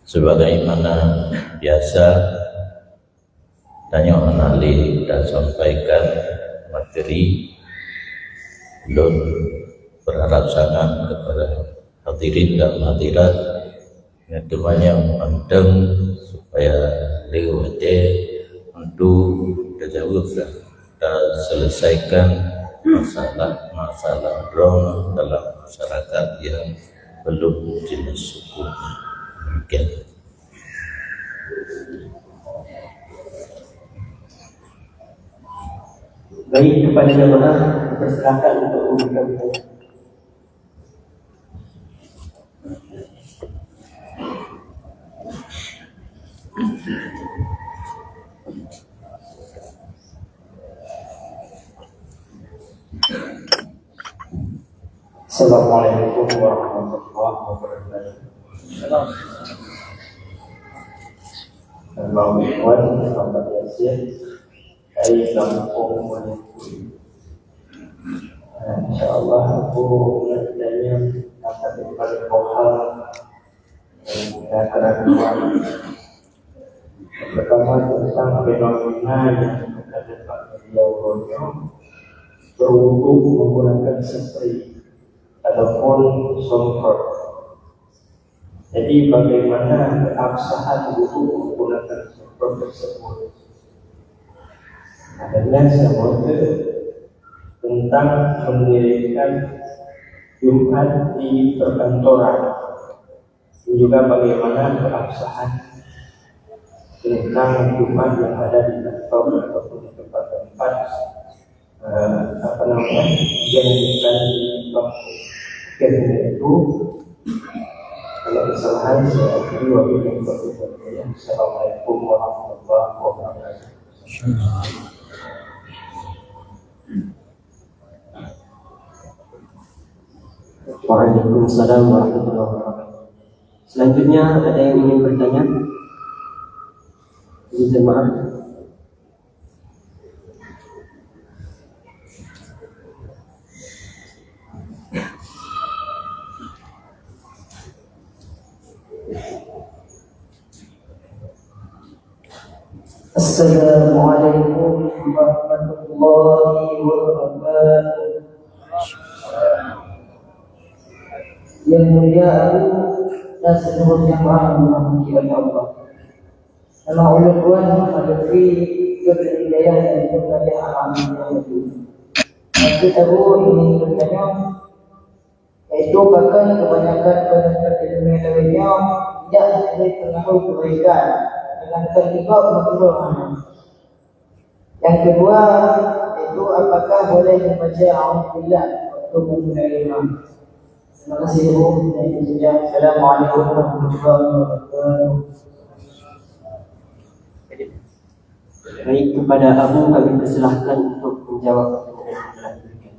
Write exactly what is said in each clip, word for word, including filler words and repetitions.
Sebagaimana biasa, tanyoe hana lé tasampaikan materi, lôn berharap sangat kepada hadirin dan hadirat nyang teumanyong mantong supaya lé watée untuk tajaweueb dan taselesaikan masalah-masalah droe dalam masyarakat nyang belum jelas hukumnya. Demikian. Baik, kepada jamaah, dipersilakan untuk memberikan pertanyaan. Assalamualaikum warahmatullahi wabarakatuh. Nama Ikhwan Muhammad Yasir dari Kampung Monyet. Insya Allah, aku nak tanya apa daripada Tuhan. Pertama, tentang fenomena yang ada dapat beliau ronyong, berwudu menggunakan spray ataupun semprot. Jadi, bagaimana keabsahan wudu menggunakan semprot tersebut? Adanya semua itu tentang mendirikan Jumat di perkantoran. Dan juga bagaimana keabsahan tentang Jumat yang ada di kantor ataupun di tempat-tempat, eh, apa namanya, yang bukan di kampung. Oke, itu kalau kesalahan saya akui, wabillahi taufiq wal hidayah. Assalamualaikum warahmatullahi wabarakatuh. Waalaikumsalam warahmatullahi wabarakatuh. Selanjutnya, ada yang ingin bertanya? Izin maaf. Assalamualaikum warahmatullahi wabarakatuh. Yang mulia Abu dan seluruh jamaah yang dirahmati oleh Allah. Nama ulôn Tuan Muhammad Lutfi, Tuan Hidayah dan Tuan Hidayah Alam yang itu. Maksud Abu ingin bertanya, yaitu bahkan kebanyakan penuntut ilmu lainnya tidak ada pengaruh kebaikan, sedangkan juga makruh. Yang kedua, yaitu apakah boleh membaca A'udzubillah waktu memulai imam? Terima kasih, Ibu. Assalamualaikum warahmatullahi wabarakatuh. Baik, kepada Abu kami persilahkan untuk menjawab pertanyaan yang telah diberikan.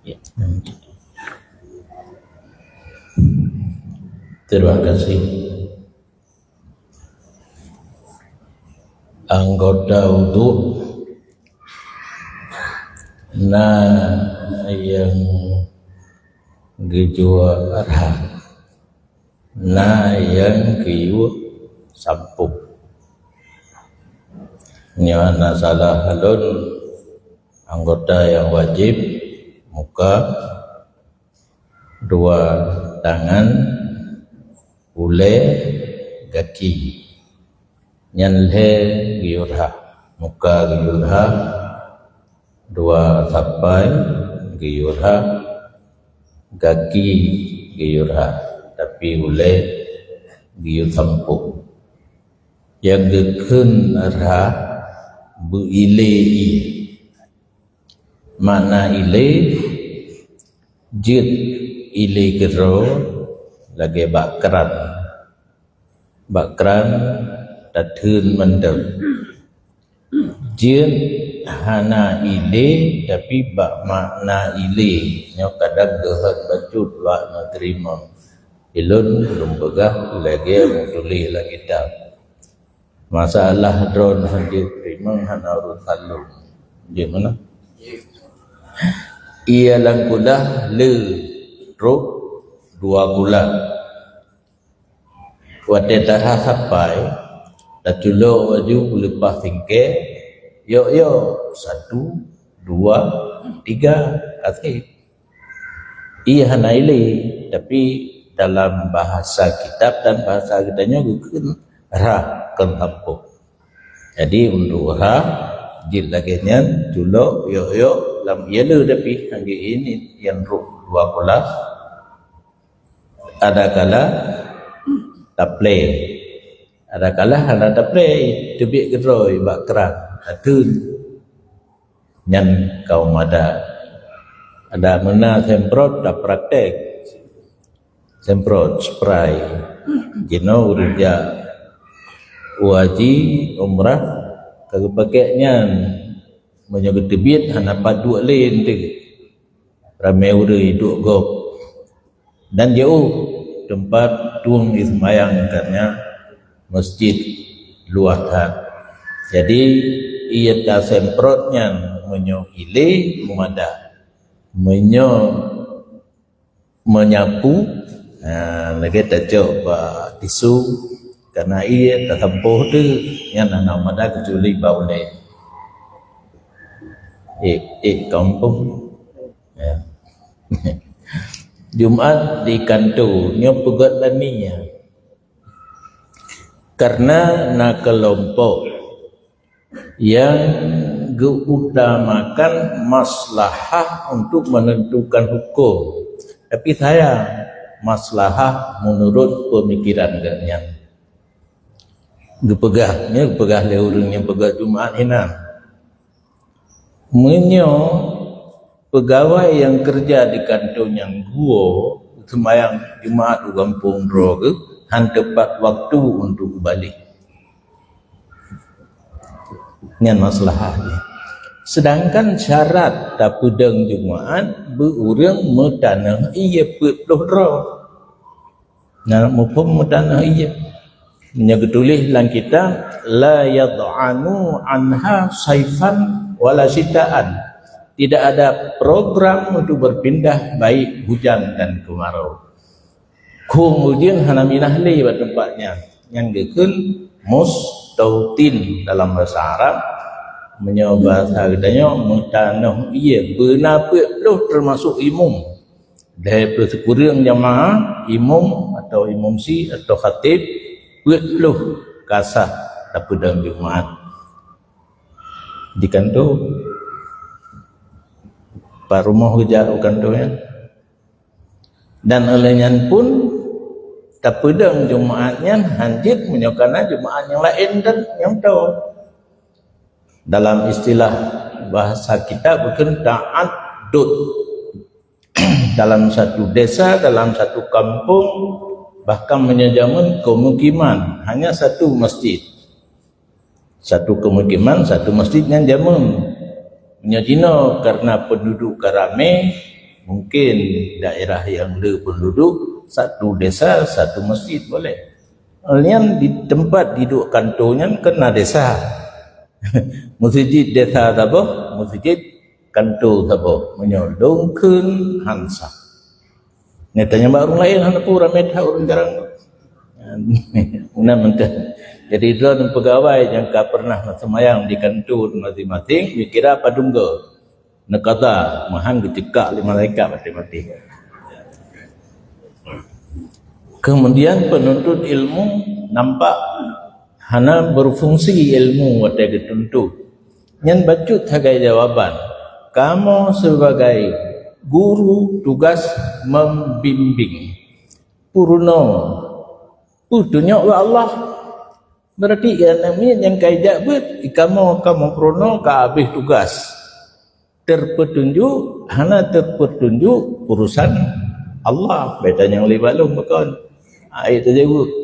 Ya. Terima kasih. Anggota wudu na nyang geuyue rhah, na nyang geuyue sampôh. Nyoe na salah lôn, anggota nyang wajéb, muka, dua tangan, ulée, gaki. Nyan lhée geuyue rhah, muka geuyue rhah, dua sapai geuyue rhah, gaki geuyue rhah, tapi ulée geuyue sampôh. Nyang geukheun rhah beu ilée ié. Makna ilée, jeuet ilée keudroe lagée bak kran. Bak kran tatheun mantong. Jeuet hana ilée, tapi bak makna ilée, nyoe kadang geuhot bacut bak neuteurimong. Ilôn lôn peugah lagée meutuléh lam kitab. Masalah droeneuh jeuet teurimong hana urusan lôn. Jeuet meunan? Ie lam kulah le trok dua kulah. Watée taha sapai, taculok laju leupah singkée, yok-yok, satu, dua, tiga, akhé. Ie hana ilée, tapi dalam bahasa kitab dan bahasa geutanyoe geukheun rhah kon sampôh. Jadi untuk rhah jeuet lagée nyan, culok, yok-yok lam ie le, tapi hana ini nyang rhot dua kulah. Adakala taplé, adakala hana taplé, teubiet keudroe bak kran, ateun. Nyan kaum adat. Adak meuna semprot tapraktek. Semprot, spray. Jinoe ureuëng jak u haji, umrah, ka geupakée nyan. Meunyoe geuteubiet hana pat duek lé teuh. Ramé ureuëng iduek gob. Dan jiôh teumpat tueng jiseumayang, karena masjid luwah that. Jadi, ie tasemprot nyan meunyoe ilée meumadah. Meunyoe meunyapu, ha, lagée tacok bak tisu, karena ie tasampôh teuh, nyan hana meumadah keucuali bak ulée. Eh, eh, kampung. Ya. Jumat di kanto nyoe peugét lani nyan. Karena na keulompok yang geuutamakan maslahah untuk menentukan hukum. Tapi sayang, maslahah menurut pemikiran geuhnyan. Geupeugah, nyoe geupeugah lé ureuëng nyang peugét Jumat hinan. Meunyoe peugawai nyang keureuja di kanto nyang geuwoe seumayang Jumat u gampông droe geuh, han teupat waktu untuk geubaléh. Nyan maslahah jih. Sedangkan syarat tapeudong Jumat beu ureuëng meutanoh ie peuet ploh droe. Nah, muphom meutanah ie. Meunyoe geutuléh lam kitab, "La yad'anu anha saifan wala syita'an." Tidak ada program untuk berpindah baik hujan dan kemarau. Khueng ujeuen hana minah lé bak teumpat nyan. Nyan geukheun mustautin dalam bahasa Arab. Meunyoe bahasa geutanyoe, meutanoh ie beuna peuet ploh, teumasok imum. Lhée ploh sikureueng jamaah, imum atau imum si atau khatib, peuet ploh ka sah tapeudong Jumat di kanto. Pat rumoh geujak u kanto nyan. Dan óh lheueh nyan pun tapeudong Jumat nyan han jeuet meunyoe kana Jumat nyang laén dan nyang toe. Dalam istilah bahasa kitab, geukheun ta'addud. Dalam satu desa, dalam satu kampung, bahkan meunyoe jameun keumukiman, hanya satu masjid. Satu keumukiman, satu masjid nyan jameun. Meunyoe jinoe karena penduduk ka ramé, mungkin daerah nyang le penduduk, satu desa, satu masjid boleh. Nyan di teumpat jiduek kanto nyan kan na desa. Meuseujid desa saboh, meuseujid kanto saboh. Meunyoe lôn kheun han sah. Nyatanya bak ureuëng laén hana peue, ramé that ureuëng jarang. Meunan mantong. Jadi droeneuh peugawai nyang ka pernah seumayang di kanto masing-masing, dikira padum goe. Neukada, meuhan geuceukak lé malaikat maté-maté. Kemudian penuntut ilmu nampak hana berfungsi ilmu watée geutuntut. Nyan bacut sagai jawaban, kamoe sibagai guru tugas membimbing. Peurunoe, peutunyok bak Allah. Berarti ya, namiet nyang ka ijak beuet, kamoe, kamoe peurunoe ka habéh tugas. Terpetunjuk, hana terpetunjuk, urusan Allah. Beda nyang lé balong bakon. Ai tajaweueb.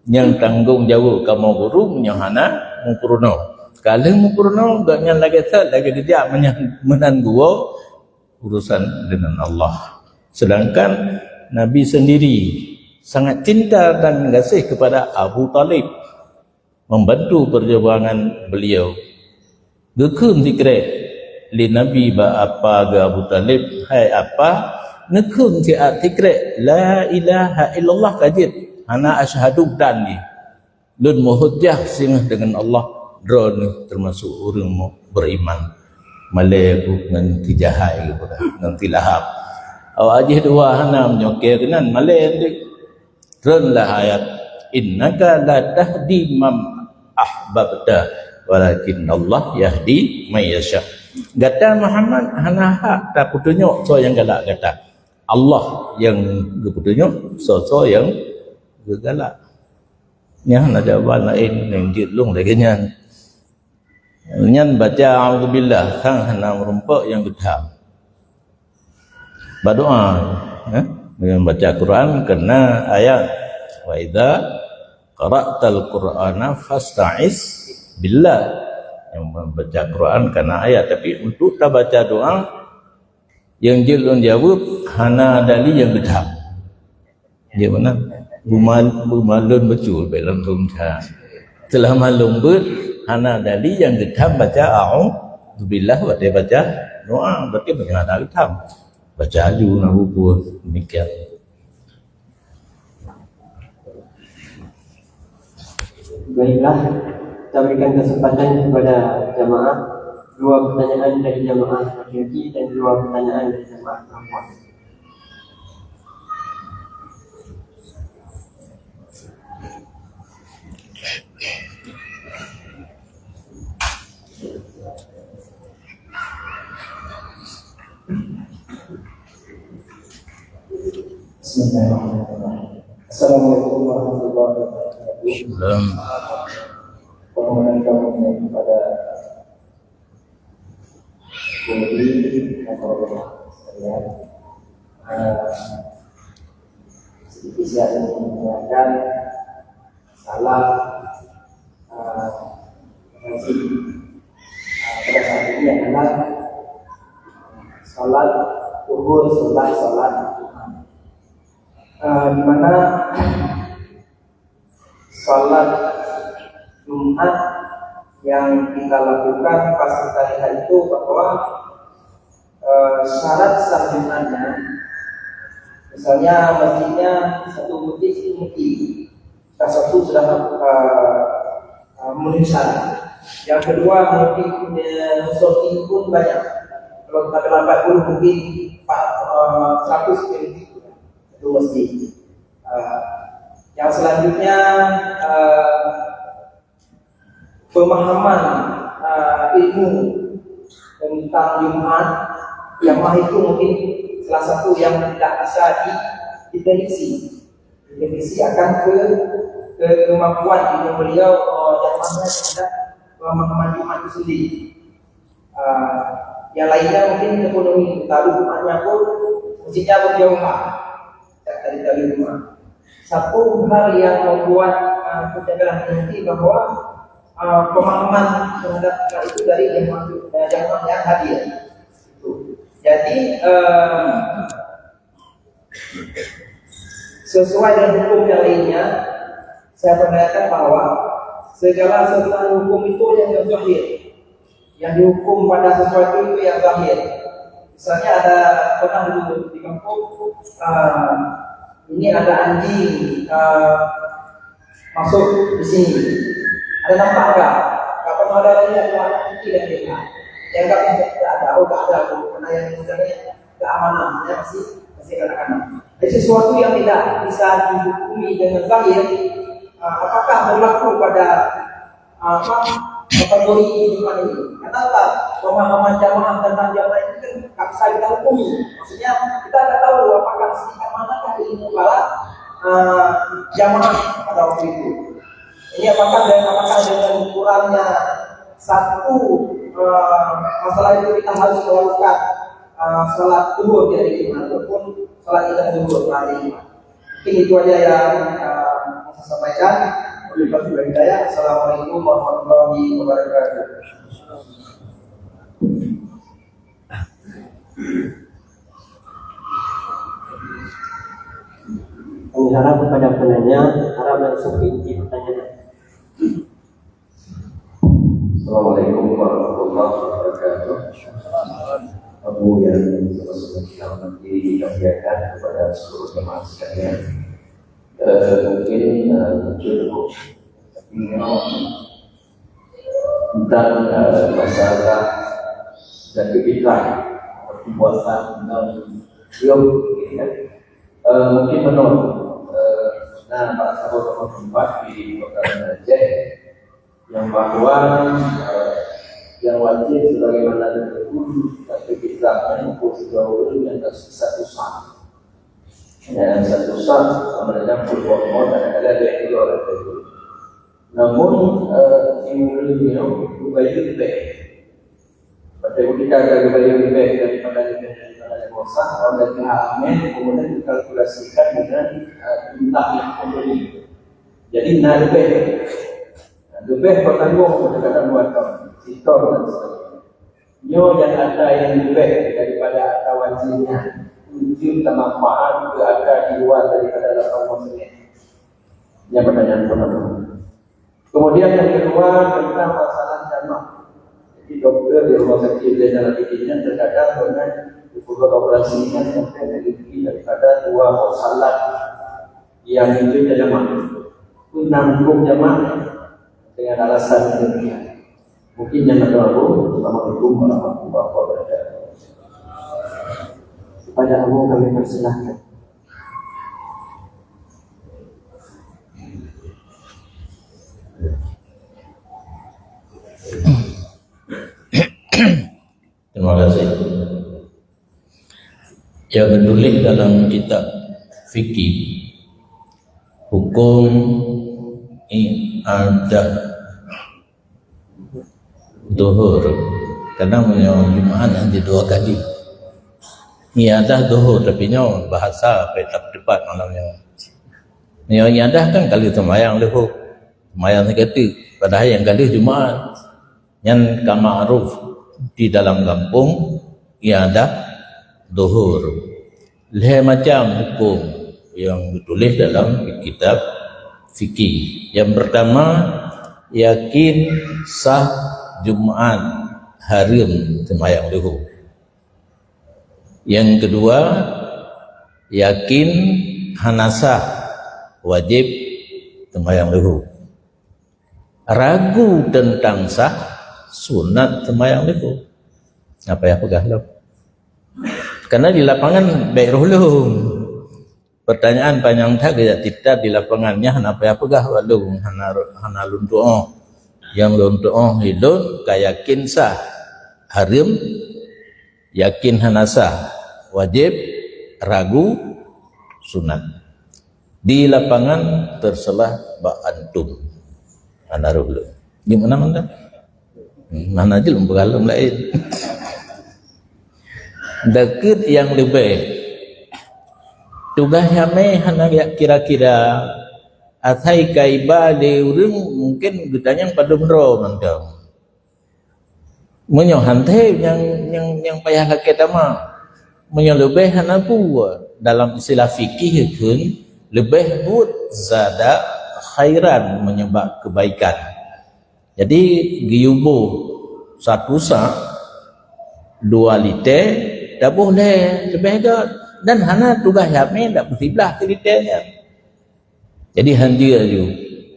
Nyang tanggong jaweueb kamoe guru meunyoe hana meupurunoe. Ka lheueh meupurunoe, gobnyan lagée that, lagée geujak meunyan, meunan geuwoe, urusan dengan Allah. Sedangkan Nabi sendiri sangat cinta dan gaséh kepada Abu Talib. membantu perjuangan beliau. Geukheun sikrek lé Nabi bak apa geuh Abu Thalib, "Hai apa, neukheun siat sikrek la ilaha illallah ka jeuet, hana asyhadu dan jih. Lôn meuhujjah singoh deungon Allah, droeneuh teumasok ureuëng mu-, beriman." Malée ku ngon tijahai geupeugah, ngon tilahap. Awak jih dua hana meunyoe keu keunan, malée deuh. Treun lah ayat, "Innaka la tahdi man ahbabta, walakin Allah yahdi man yasha." Gata Muhammad hana hak tapeutunyok soe nyang galak gata. Allah nyang geupeutunyok soe-soe nyang geugalak. Nyan na jawaban laén nyang jeuet lôn lagée nyan. Nyan baca a'udzubillah, sang hana meurumpok nyang geutham. Badoa, eh? Dengan baca Quran kena ayat. "Wa idza qara'tal Qur'ana fasta'iz billah." Yang membaca Quran kena ayat, tapi untuk tabaca doa yang jeuet lôn jaweueb hana dali yang geutham. Dia mana? Bumal-, bumalon betul belom tum tha. Telah malum ber hana dali yang geutham baca a'udzubillah watée baca doa, berarti bukan ada geutham. Baca aju na buku demikian. Baiklah, kita berikan kesempatan kepada jamaah, dua pertanyaan dari jamaah laki-laki dan dua pertanyaan dari jamaah perempuan. Bismillahirrahmanirrahim. Assalamualaikum warahmatullahi wabarakatuh. Salam. Permohonan kami kepada Jadi, sekalian, eh, sedikit saya ingin mengingatkan salat, eh, wajib, eh, pada saat ini adalah salat zuhur setelah salat Jumat. Eh, di mana salat Jumat yang kita lakukan pas kita lihat itu bahwa, eh, syarat sah Jumatnya, misalnya masjidnya satu masjid itu mungkin, salah satu sudah, eh, eh, memenuhi syarat. Yang kedua mungkin, eh, musollin pun banyak. Kalau kita kena empat puluh mungkin empat, eh, seratus lebih satu masjid. Eh, yang selanjutnya, eh, pemahaman, eh, ilmu tentang Jumat, jamaah itu mungkin salah satu yang tidak bisa diprediksi. Diprediksi akan ke, kemampuan ilmu beliau, eh, jamaahnya terhadap pemahaman Jumat itu sendiri. Ah, yang lainnya mungkin ekonomi, lalu rumahnya pun mestinya berjauhan dari, dari rumah. Satu hal yang membuat, ah, kita bilang nanti bahwa, ah, pemahaman terhadap hal itu dari jamaah, eh, jamaah yang hadir. Jadi, eh, sesuai dengan hukum yang lainnya, saya pertanyakan bahwa segala sesuatu hukum itu yang zahir. Yang dihukum pada sesuatu itu yang zahir. Misalnya ada pernah dulu di kampung, ah, ini ada anjing, ah, masuk di sini. Ada nampak enggak? Kalau ada orang yang ada, kita lihat. Yang enggak, tidak ada. Oh, tak ada tu. Karena yang misalnya keamanan, ya, masih, masih kanak-kanak. Jadi sesuatu yang tidak bisa dihukumi dengan zahir, ah, apakah berlaku pada, ah, apa, kategori kehidupan ini? Kenapa pemahaman jamaah tentang jamaah ini kan tak bisa kita hukumi? Maksudnya, kita tak tahu apakah setingkat manakah ilmu para, ah, jamaah pada waktu itu. Ini apakah dengan, apakah dengan ukurannya satu, eh, masalah itu kita harus melakukan, eh, salat zuhur di hari Jumat ataupun salat Id zuhur hari Jumat. Mungkin itu aja yang, eh, mau saya sampaikan. Wabillahi taufiq wal hidayah. Assalamualaikum warahmatullahi wabarakatuh. Kami harap kepada penanya, harap langsung inti pertanyaan. Assalamualaikum warahmatullahi wabarakatuh. Abu yang sama-sama kita hormati dan muliakan kepada seluruh jemaah sekalian. Eh, mungkin, eh, cukup tentang, eh, masalah dan kebiasaan perbuatan dan, ya, eh, mungkin menurut, eh, nah, Pak Sabar tempat di Kota Aceh, yang bahwa, eh, yang wajib sebagaimana tersebut, tapi kita kan ukur tiga orang yang tersisa susah. Yang satu sah sama dengan pun buat-buat, kadang-kadang dia keluar dari itu. Namun, eh, di mulut dia, geubayeue leubeh. Pada ketika ada geubayeue leubeh daripada leubeh daripada yang sah, kalau dah pihak amin, kemudian dikalkulasikan dengan, eh, jumlah yang pembeli. Jadi, na leubeh. Na leubeh bertanggung kadang-kadang dua tahun, sitor dan sebagainya. Nyoe nyang atra nyang leubeh daripada atra wajéb nyan, untuk tamanfaat keu atra di luwa daripada lapan boh seuneh. Nyan pertanyaan pertama. Kemudian yang kedua tentang masalah jamak. Jadi doktor di rumah sakit Zainal Abidin nyan terkadang pernah dibuka operasi nyan sampai memiliki daripada dua boh salat yang itu jamak. Enam hukum jamak dengan alasan yang demikian. Mungkin yang ada, Abu. Assalamualaikum warahmatullahi wabarakatuh. Kepada Abu kami persilahkan. Terima kasih. Yang ditulis dalam kitab fikih, hukum i'adah duhur. Kadang meunyoe Jumaat hana dua kali. I'adah duhur, tapi nyoe bahasa apa tak tepat malam nyoe. Meunyoe i'adah kan kali seumayang leuhô. Seumayang sigoe teuk. Padahai nyang ka lheueh Jumaat. Nyan ka ma'ruf di dalam gampông, i'adah duhur. Lhèe macam hukum nyang geutuléh dalam kitab fikih. Yang pertama, yakin sah Jumaat hareuem seumayang leuhô. Yang kedua, yakin hana sah, wajéb seumayang leuhô. Ragu teuntang sah, sunat seumayang leuhô. Apa nyang peugah lom? Karena di lapangan bèk roh lôn. Pertanyaan panyang that geujak titap di lapangan nyan, hana payah peugah bak lôn, hana, hana lôn tu'oh. Nyang lôn tu'oh, lôn ka yakin sah, hareuem, yakin hana sah, wajéb, ragu, sunat. Di lapangan terserah bak antum. Hana roh lôn. Di mana-mana? Hmm, hana jeuet lôn peugah lom laén. Dikeue nyang leubeh. Tugaih ramé hana jak kira-kira. Asai ka iba lé ureueng mungken geutanyong padum droe mantong. Meunyoe han thèe nyang, nyang, nyang payah lakèe tamah. Meunyoe leubeh hana peue, dalam istilah fikih kheun, leubeh buet zada khairan, meunyoe bak keubaikan. Jadi, geuyue boh satu sa', dua liter, taboh lhèe, leubeh göt. Dan hana tugaih ramé dak beusiblah keu liter nyan. Jadi, han jeuet laju.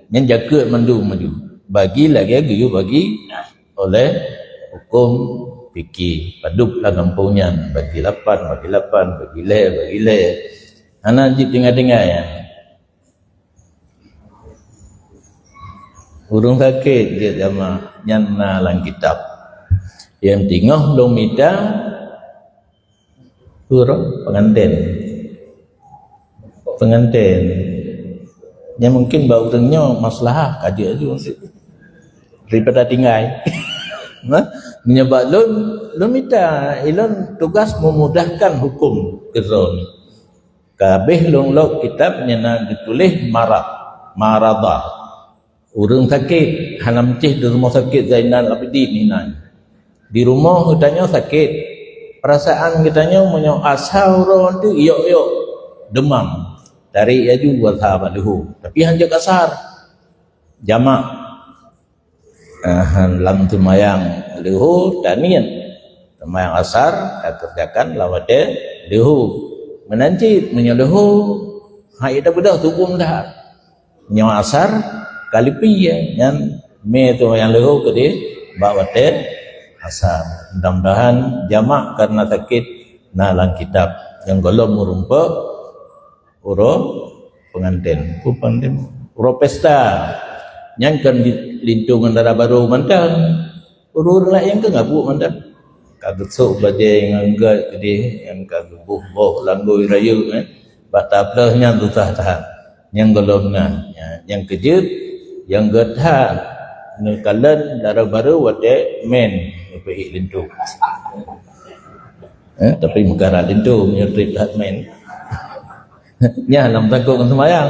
Nyan jakeuet mandum laju. Bagi lagèe geuyue bagi oleh huköm fikih. Padub lam gampông nyan. Bagi lapan, bagi lapan, bagi lhèe, bagi lhèe. Hana jeuet tinggai-tinggai nyan. Ureueng sakét jeuet jamaah, nyan na lam kitab. Nyang teungoh lôn mita, ureueng pengantin. Pengantin. Nyan mungken bak ureueng nyoe maslahah ka jeuet laju daripada tinggai. Nah, meunyoe bak lôn, lôn mita, ilôn tugas memudahkan huköm keu droeneuh. Ka habéh lôn lok kitab nyang na geutuléh marad, maradah. Ureueng sakét, hana meucéh di rumoh sakét Zainal Abidin inan. Di rumoh geutanyoe sakét, peurasaan geutanyoe meunyoe asa uroe nyan teuh yok-yok, deumam, tarek laju asa bak leuhô. Tapi hanjeuet kasar, jamak. Ah, lam seumayang leuhô taniet. Seumayang asar takeureujakan lam watée leuhô. Meunan cit meunyoe leuhô, hai tabeudôh tubông that. Nyoe asar ka leupie, nyan mé seumayang leuhô keudeh bak watée asar. Mudah-mudahan jamak karena sakit na lam kitab nyang gohlom meurumpok uroe pengantin. Peue pengantin? Uroe pesta. Nyan kan di, linto ngon dara barô mantong. Ureuëng laén kan ngabuk mantong. Ka geusok bajée ngon gét keudeh, nyang ka geuboh boh langgoi rayeuk, eh. Bak taplôh nyan susah that. Nyang gohlom na, nya, nyang keujeuet, nyang gét that. Neukalon dara barô watée mén neupeuék linto. Eh, tapi meukara linto meunyoe trép that mén. Nyan lam takot ngon seumayang.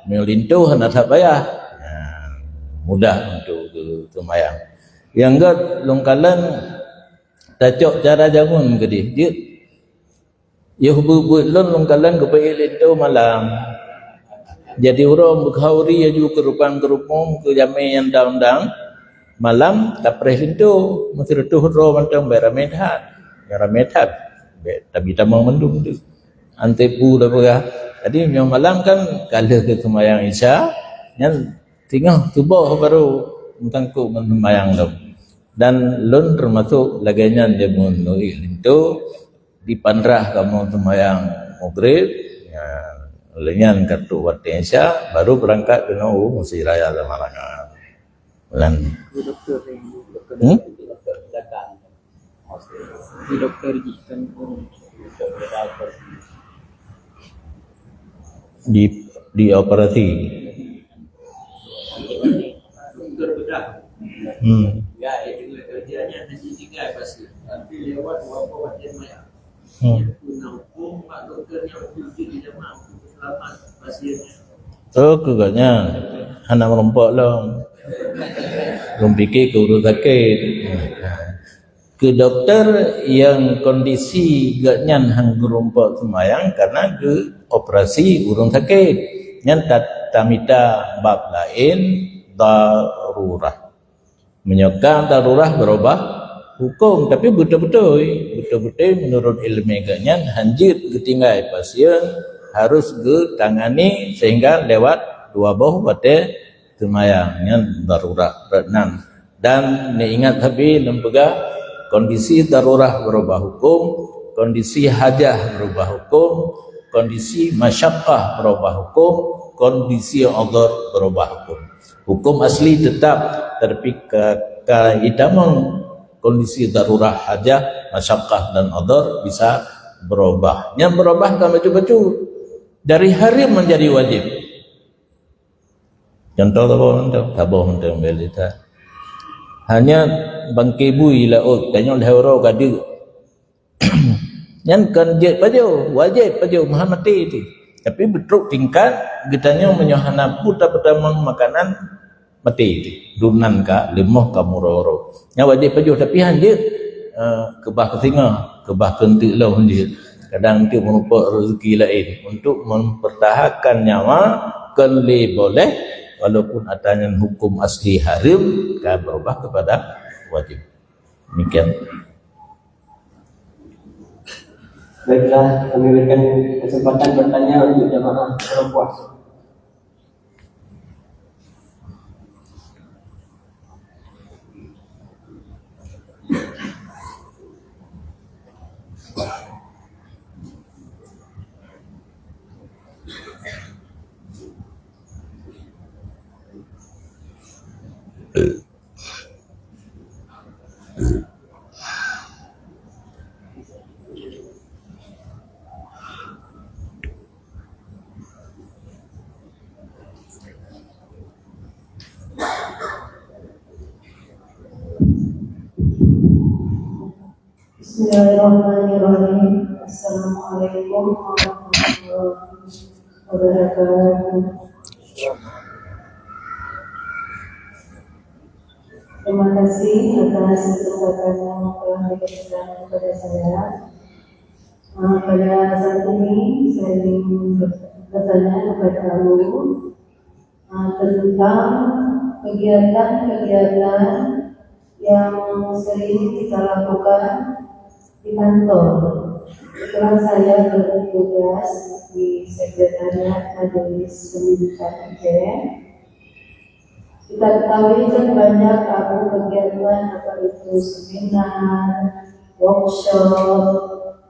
Meunyoe linto hana that payah. Nah, mudah untuk seumayang. Nyang gét lôn kalon tacok cara jameun keudeh. Jeuet. Yoh beuet-beuet lôn, lôn kalon geupeuék linto malam. Jadi uroe beukhauri aju keureupang-keureupông keu jamé nyang dang-dang, malam tapreh linto, meusireutôh droe mantong bèk ramé that. Nyang ramé that, bèk tabi tamong mandum tu. Antebu dah peugah. Jadi meunyoe malam kan ka lheueh geuseumayang Isya, nyan singoh suboh barô meusangkot ngon seumayang lom. Dan lôn teumasok lagèe nyan jameun neuék linto, dipandrah kamoe seumayang Maghrib, ya, lheueh nyan ka trok watèe Isya, baru beurangkat keunoe u Mesjid Raya Samalanga. Lan. Hmm? Di doktor jih kan. Di, dioperasi. Hmm. Hmm. Oh, keu gobnyan hana meurumpok lom. Lôn pike keu ureueng sakét. Keu dokto nyang kondisi gobnyan han geurumpok seumayang karena geuoperasi ureueng sakét, nyan ta-, tamita bab laén, darurah. Meunyoe ka darurah beurubah huköm, tapi beutôi-beutôi, beutôi-beutôi meunurot iéleumé gobnyan han jeuet geutinggai pasien, harus geutangani sehingga lewat dua boh watèe seumayang, nyan darurah rot nan. Dan neuingat sabe lôn peugah, kondisi darurah beurubah huköm, kondisi hajah beurubah huköm, kondisi masyakkah beurubah huköm, kondisi udhur beurubah huköm. Huköm asli teutap, tapi ka, ka itamong kondisi darurah, hajah, masyakkah dan udhur bisa beurubah. Nyang beurubah ka bacut-bacut. Dari haram menjadi wajib. Contoh saboh mantong, saboh mantong bèk lé that. Hanya bangke bui laôt, tanyoe lhèe uroe ka deuek. Nyan kon jeuet pajoh, wajéb pajoh, meuhan maté teuh. Tapi beutrok tingkat geutanyoe meunyoe hana peue tapeutamong makanan, maté teuh. Dum nan ka leumoh ka meuroro. Nyan wajéb pajoh, tapi han jeuet, eh, keubah keu singoh, keubah keu eunteuk lom han jeuet. Kadang eunteuk meurumpok rezeki laén. Untuk mempertahankan nyawa, kon lé boleh, walaupun ata nyan huköm asli haram, ka beurubah kepada wajéb. Demikian. Baiklah, kami berikan kesempatan bertanya untuk jamaah perempuan. Bismillahirrahmanirrahim. Assalamualaikum warahmatullahi wabarakatuh. Terima kasih atas kesempatan yang telah diberikan kepada saya. Ah, pada saat ini saya ingin bertanya kepada Abu, ah, tentang kegiatan-kegiatan yang sering kita lakukan di kantor. Kebetulan saya bertugas di Sekretariat Majelis Pendidikan Aceh. Kita ketahui kan banyak, Pak Bu, kegiatan, apa itu, seminar, workshop,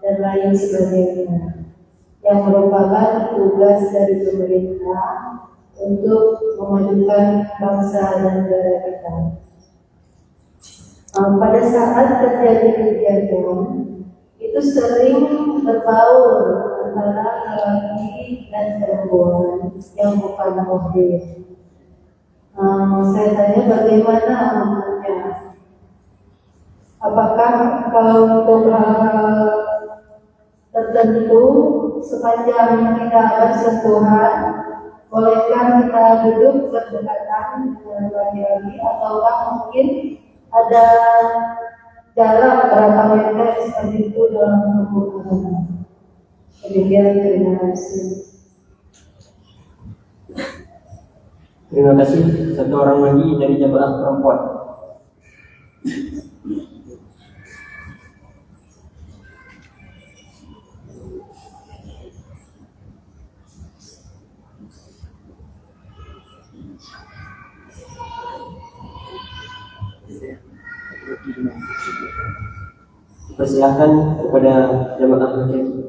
dan lain sebagainya, yang merupakan tugas dari pemerintah untuk memajukan bangsa dan negara kita. Em, pada saat terjadi kegiatan, itu sering berbaur antara lelaki dan perempuan yang bukan muhrim. Em, saya tanya bagaimana hukumnya? Apakah kalau untuk hal-hal tertentu, sepanjang tidak bersentuhan, bolehkah kita duduk berdekatan dengan laki-laki, ataukah mungkin ada jarak berapa meter seperti itu dalam hukum agama? Demikian, terima kasih. Terima kasih. Satu orang lagi dari jamaah perempuan. Persilakan kepada jamaah laki-laki.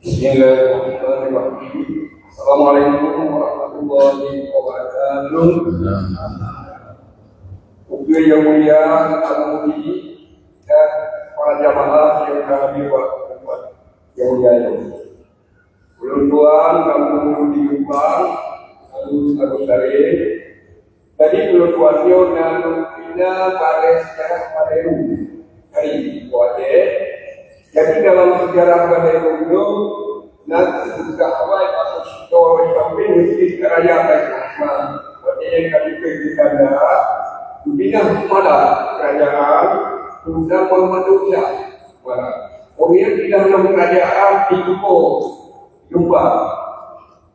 Bismillahirrahmanirrahim. Assalamualaikum warahmatullahi wabarakatuh. Ukir yang mulia, Pak Mudi, dan para jamaah yang kami hormati, yang mulia ini. Ulôn tuan kampung di Jombang, lalu Agus Salim. Jadi, ulôn tuan nyoe na lôn pina pada sejarah pada dulu. Jadi, buat deh. Jadi, dalam sejarah pada dulu, nanti sudah awal masuk sekolah sampai mesti kerajaan Baitul Rahman. Buat deh, kami pergi ke sana, dipindah kepala kerajaan, Sultan Muhammad Nursyah. Wala. Kemudian di dalam kerajaan di Kupo, Jombang.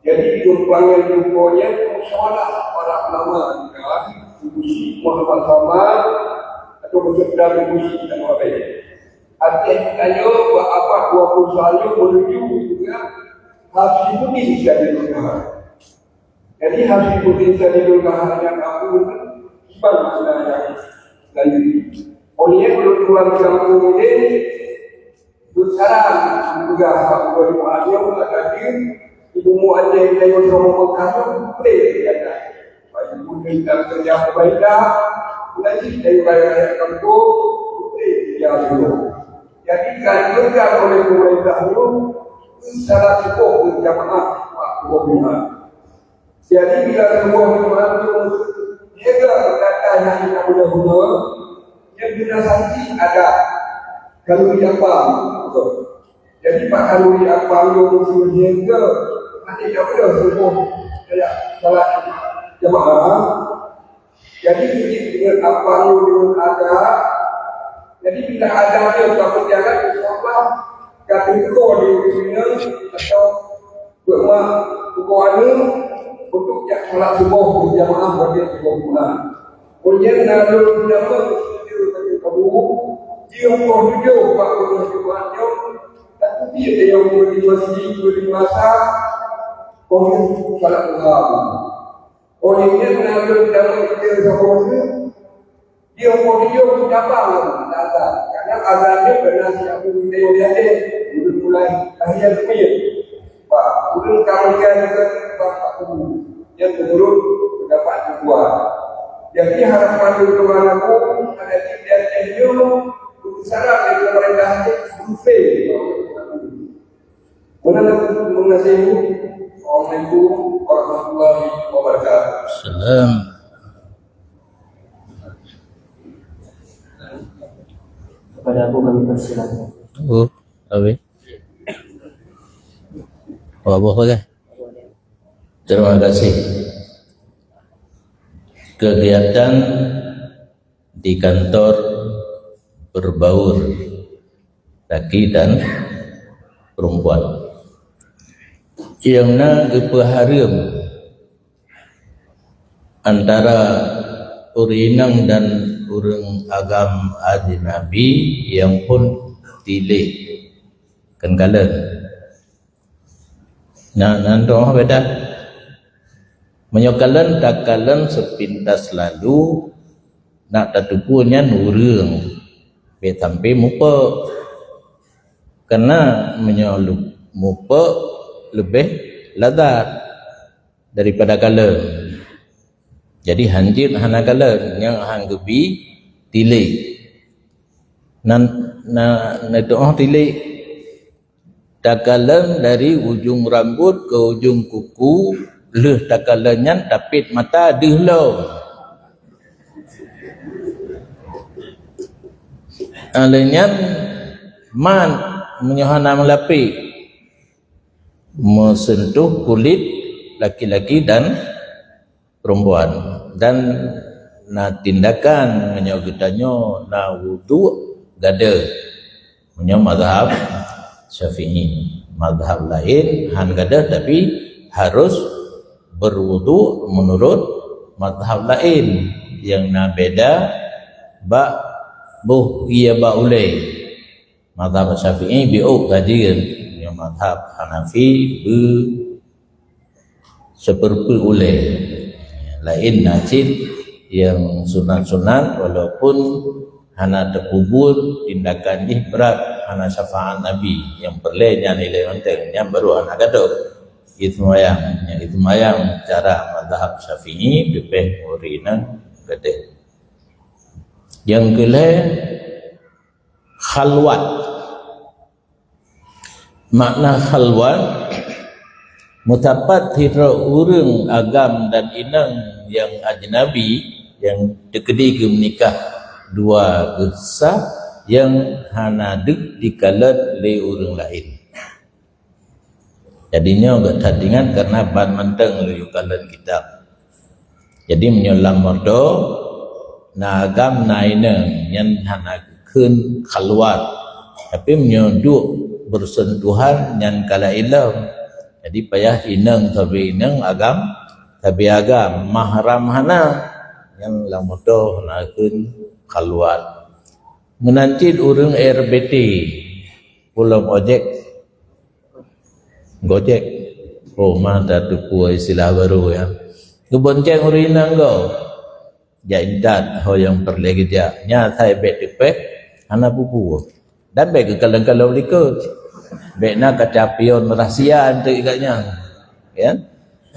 Jadi, di Jombang nyan, Jombang nyan, musyawarah para ulama, kan? Guru Syik Muhammad Saman, atau Guru Syik Muhammad Saman. Artinya, buat apa dua puluh tahun menuju juga Habsyibuddin jadi negara. Jadi, Habsyibuddin Syadidul Kahar nyang aku ni, kiban makna nyang lanjut. Oleh ulôn tuan kampung ni, dusarang peugah bak ulôn Muaz nyoe, adak jeuet ibu mu Aceh geutanyoe sama Mekah tu, boleh dijaga. Bagi pun tentang kerja pemerintah, boleh jih dari rakyat kampung, boleh dia dulu. Jadi, kan juga oleh pemerintah tu, salah cukup berjamaah, Pak Gubernur. Jadi, bila Rasulullah Muhammad tu, dia ke kata yang kita boleh guna, yang guna sanksi ada kalori apa. Jadi, Pak, kalori apa yang musuh dia ke, nanti tak boleh subuh kayak salat jamaah. Jadi, jadi dengan apa yang ada, jadi bila ada dia tak berjalan, insya Allah, kata itu di sini atau Beuma buku anu untuk jak salat suboh berjamaah bagi suboh bulan. Ujian lalu nama setuju bagi kamu, dia pun jujur bak guru Jumat nyoe, tapi dia yang boleh masih boleh masa, kau salat Tuhan. Ujian lalu nama kita sama dia pun dia pun jujur mencapai azan. Karena azan dia pernah siap guru dia jadi, guru mulai lahir dunia. Pak, ulun kamu kan juga Pak Guru yang menurut pendapat kedua. Jadi harapan ulun anak pun ada di Aceh nyoe, syarat dari pemerintah tu survei. Meunan, meunan. Assalamualaikum warahmatullahi wabarakatuh. Salam. Kepada Abu kami persilakan. Oh. Habis? Apa-apa kan? Terima kasih. Kegiatan di kantor berbaur laki dan perempuan. Nyang na geupeuhareuem antara ureueng inong dan ureueng agam ajnabi nyang phon tilék kon kalon. Nah, nyan toh beda. Meunyoe kalon, takalon sepintas lalu, nak tateupeue nyan ureueng, bèk sampai mupok. Karena meunyoe lu-, mupok leubeh lazat daripada kalon. Jadi hanjeuet hana kalon, nyang han geubi tilék. Nan, na, na tu'oh tilék. Takalon dari ujong rambut keu ujong kuku, lheueh takalon nyan tapét mata deuh lom. Alèh nyan mat meunyoe hana meulapék, meuseuntuh kulét laki-laki dan perempuan. Dan na tindakan meunyoe geutanyoe na wudhu gadôh. Meunyoe mazhab Syafi'i, mazhab laén han gadôh tapi harus berwudhu menurut mazhab laén nyang na beda bak boh ie bak ulèe. Mazhab Syafi'i biôh gadôh, meunyoe mazhab Hanafi beu siperpeuet ulèe. Laén na cit nyang sunat-sunat, walaupun hana teukubu, tindakan jih brat, hana syafaat Nabi. Nyang peureulèe nyan ilèe mantong, nyan baru hana gadôh. Ie seumayang, nyang ie seumayang cara mazhab Syafi'i leubeh ureueng inong gadôh. Nyang keulhèe, khalwat. Makna khalwat, meusapat sidroe ureueng agam dan inong nyang ajnabi, nyang teukeudi geumeunikah dua geuh sah, nyang hana deuh dikalon lé ureueng laén. Jadi nyoe gata ingat, karena ban mantong laju kalon kitab. Jadi meunyoe lam moto na agam na inong, nyan hana geukheun khalwat. Tapi meunyoe duek bersentuhan, nyan ka laén lom. Jadi payah inong sabe inong, agam sabe agam, mahram hana. Nyan lam moto hana geukheun khalwat. Meunan cit ureueng R B T, ulôn ojek, Gojek. Oh, ma tateupeue istilah baru, ya. Geubonceng ureueng inong go. Jak intat ho nyang peureulèe geujak. Nyan asai bèk teupèh, hana peue-peue. Dan bèk geukalon-kalon likot. Bèk na kaca pion rahsia eunteuk gata nyan. Ya.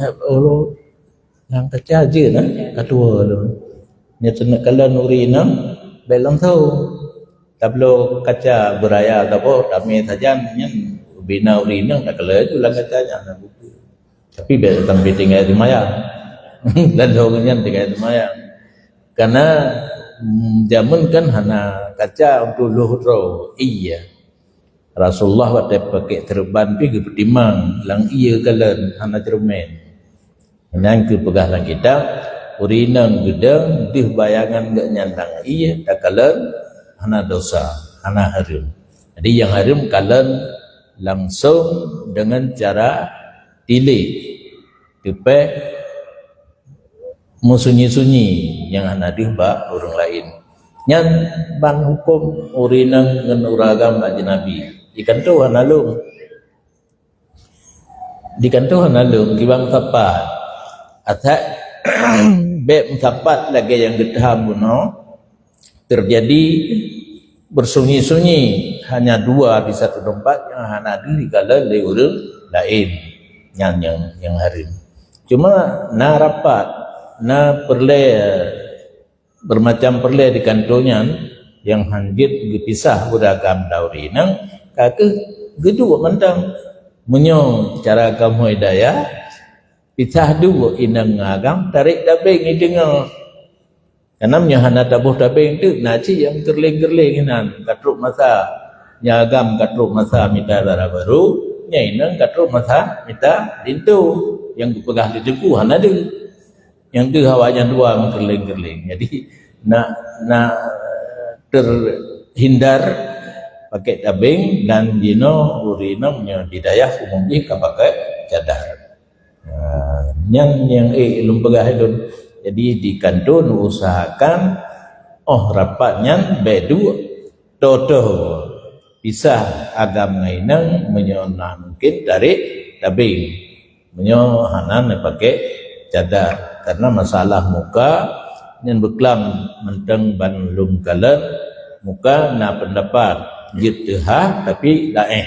Allah. Nyang kaca jeuet na, ka tuwoe lom. Nyoe teuneuk kalon ureueng inong, bèk langsong. Tabloe kaca beuraya saboh, tamè sajan nyan, ubé na ureueng inong takalon laju lam kaca nyan. Tapi bèk sampai tinggai seumayang. Lalu nyan tinggai seumayang. Karena, mm, jameun kan hana kaca untuk lheueh droe. Iya. Rasulullah watèe pakèk seureuban pih geupeutimang, lam ie kalon, hana ceureumen. Nyan geupeugah lam kitab, ureueng inong geudong deuh bayangan geuh nyan lam ie takalon, hana dosa, hana hareuem. Jadi nyang hareuem kalon langsong deungon cara tilék, teupèh meusunyi-sunyi nyang hana deuh bak ureueng laén. Nyan ban hukôm ureueng inong ngon ureueng agam ajnabi. Di kantô hana lôn. Di kantô hana lôn, kiban meusapat. Asai bèk meusapat lagèe nyang geutham bunoe, terjadi bersunyi-sunyi, hanya dua di satu tempat nyang hana deuh dikalon lé ureueng laén. Nyan nyang, nyang hareuem. Cuma na rapat, na peureulèe, beumacam peureulèe di kantô nyan nyang hanjeuet geupisah ureueng agam dan ureueng inong, ka kheueh geuduek mantong. Meunyoe cara kamoe Dayah, pisah duek inong ngon agam, tarek tabeng ideungoe. Karena meunyoe hana taboh tabeng teuk, na cit nyang keureuléng-keureuléng inan, ka trok masa Nyang agam ka trok masa mita dara barô, nyang inong ka trok masa mita linto. Nyang geupeugah lé teungku hana deuh. Nyang deuh awaknyan dua meukeureuléng-keureuléng. Jadi, nak, nak terhindar pakai tabeng dan jinoe ureueng inong nyoe di dayah umum jih ka pakai cadar. Ha, nyan nyang ék lôn peugah lôn. Jadi di kantô neuusahakan óh rapat nyan bèk duek, toh-toh pisah agam ngon inong, meunyoe na mungken tarek tabeng. Meunyoe hana neupaké cadar, karena masalah muka nyan beuklam mantong ban lôn kalon. Muka na peundapat jeuet teuhah tapi daéh.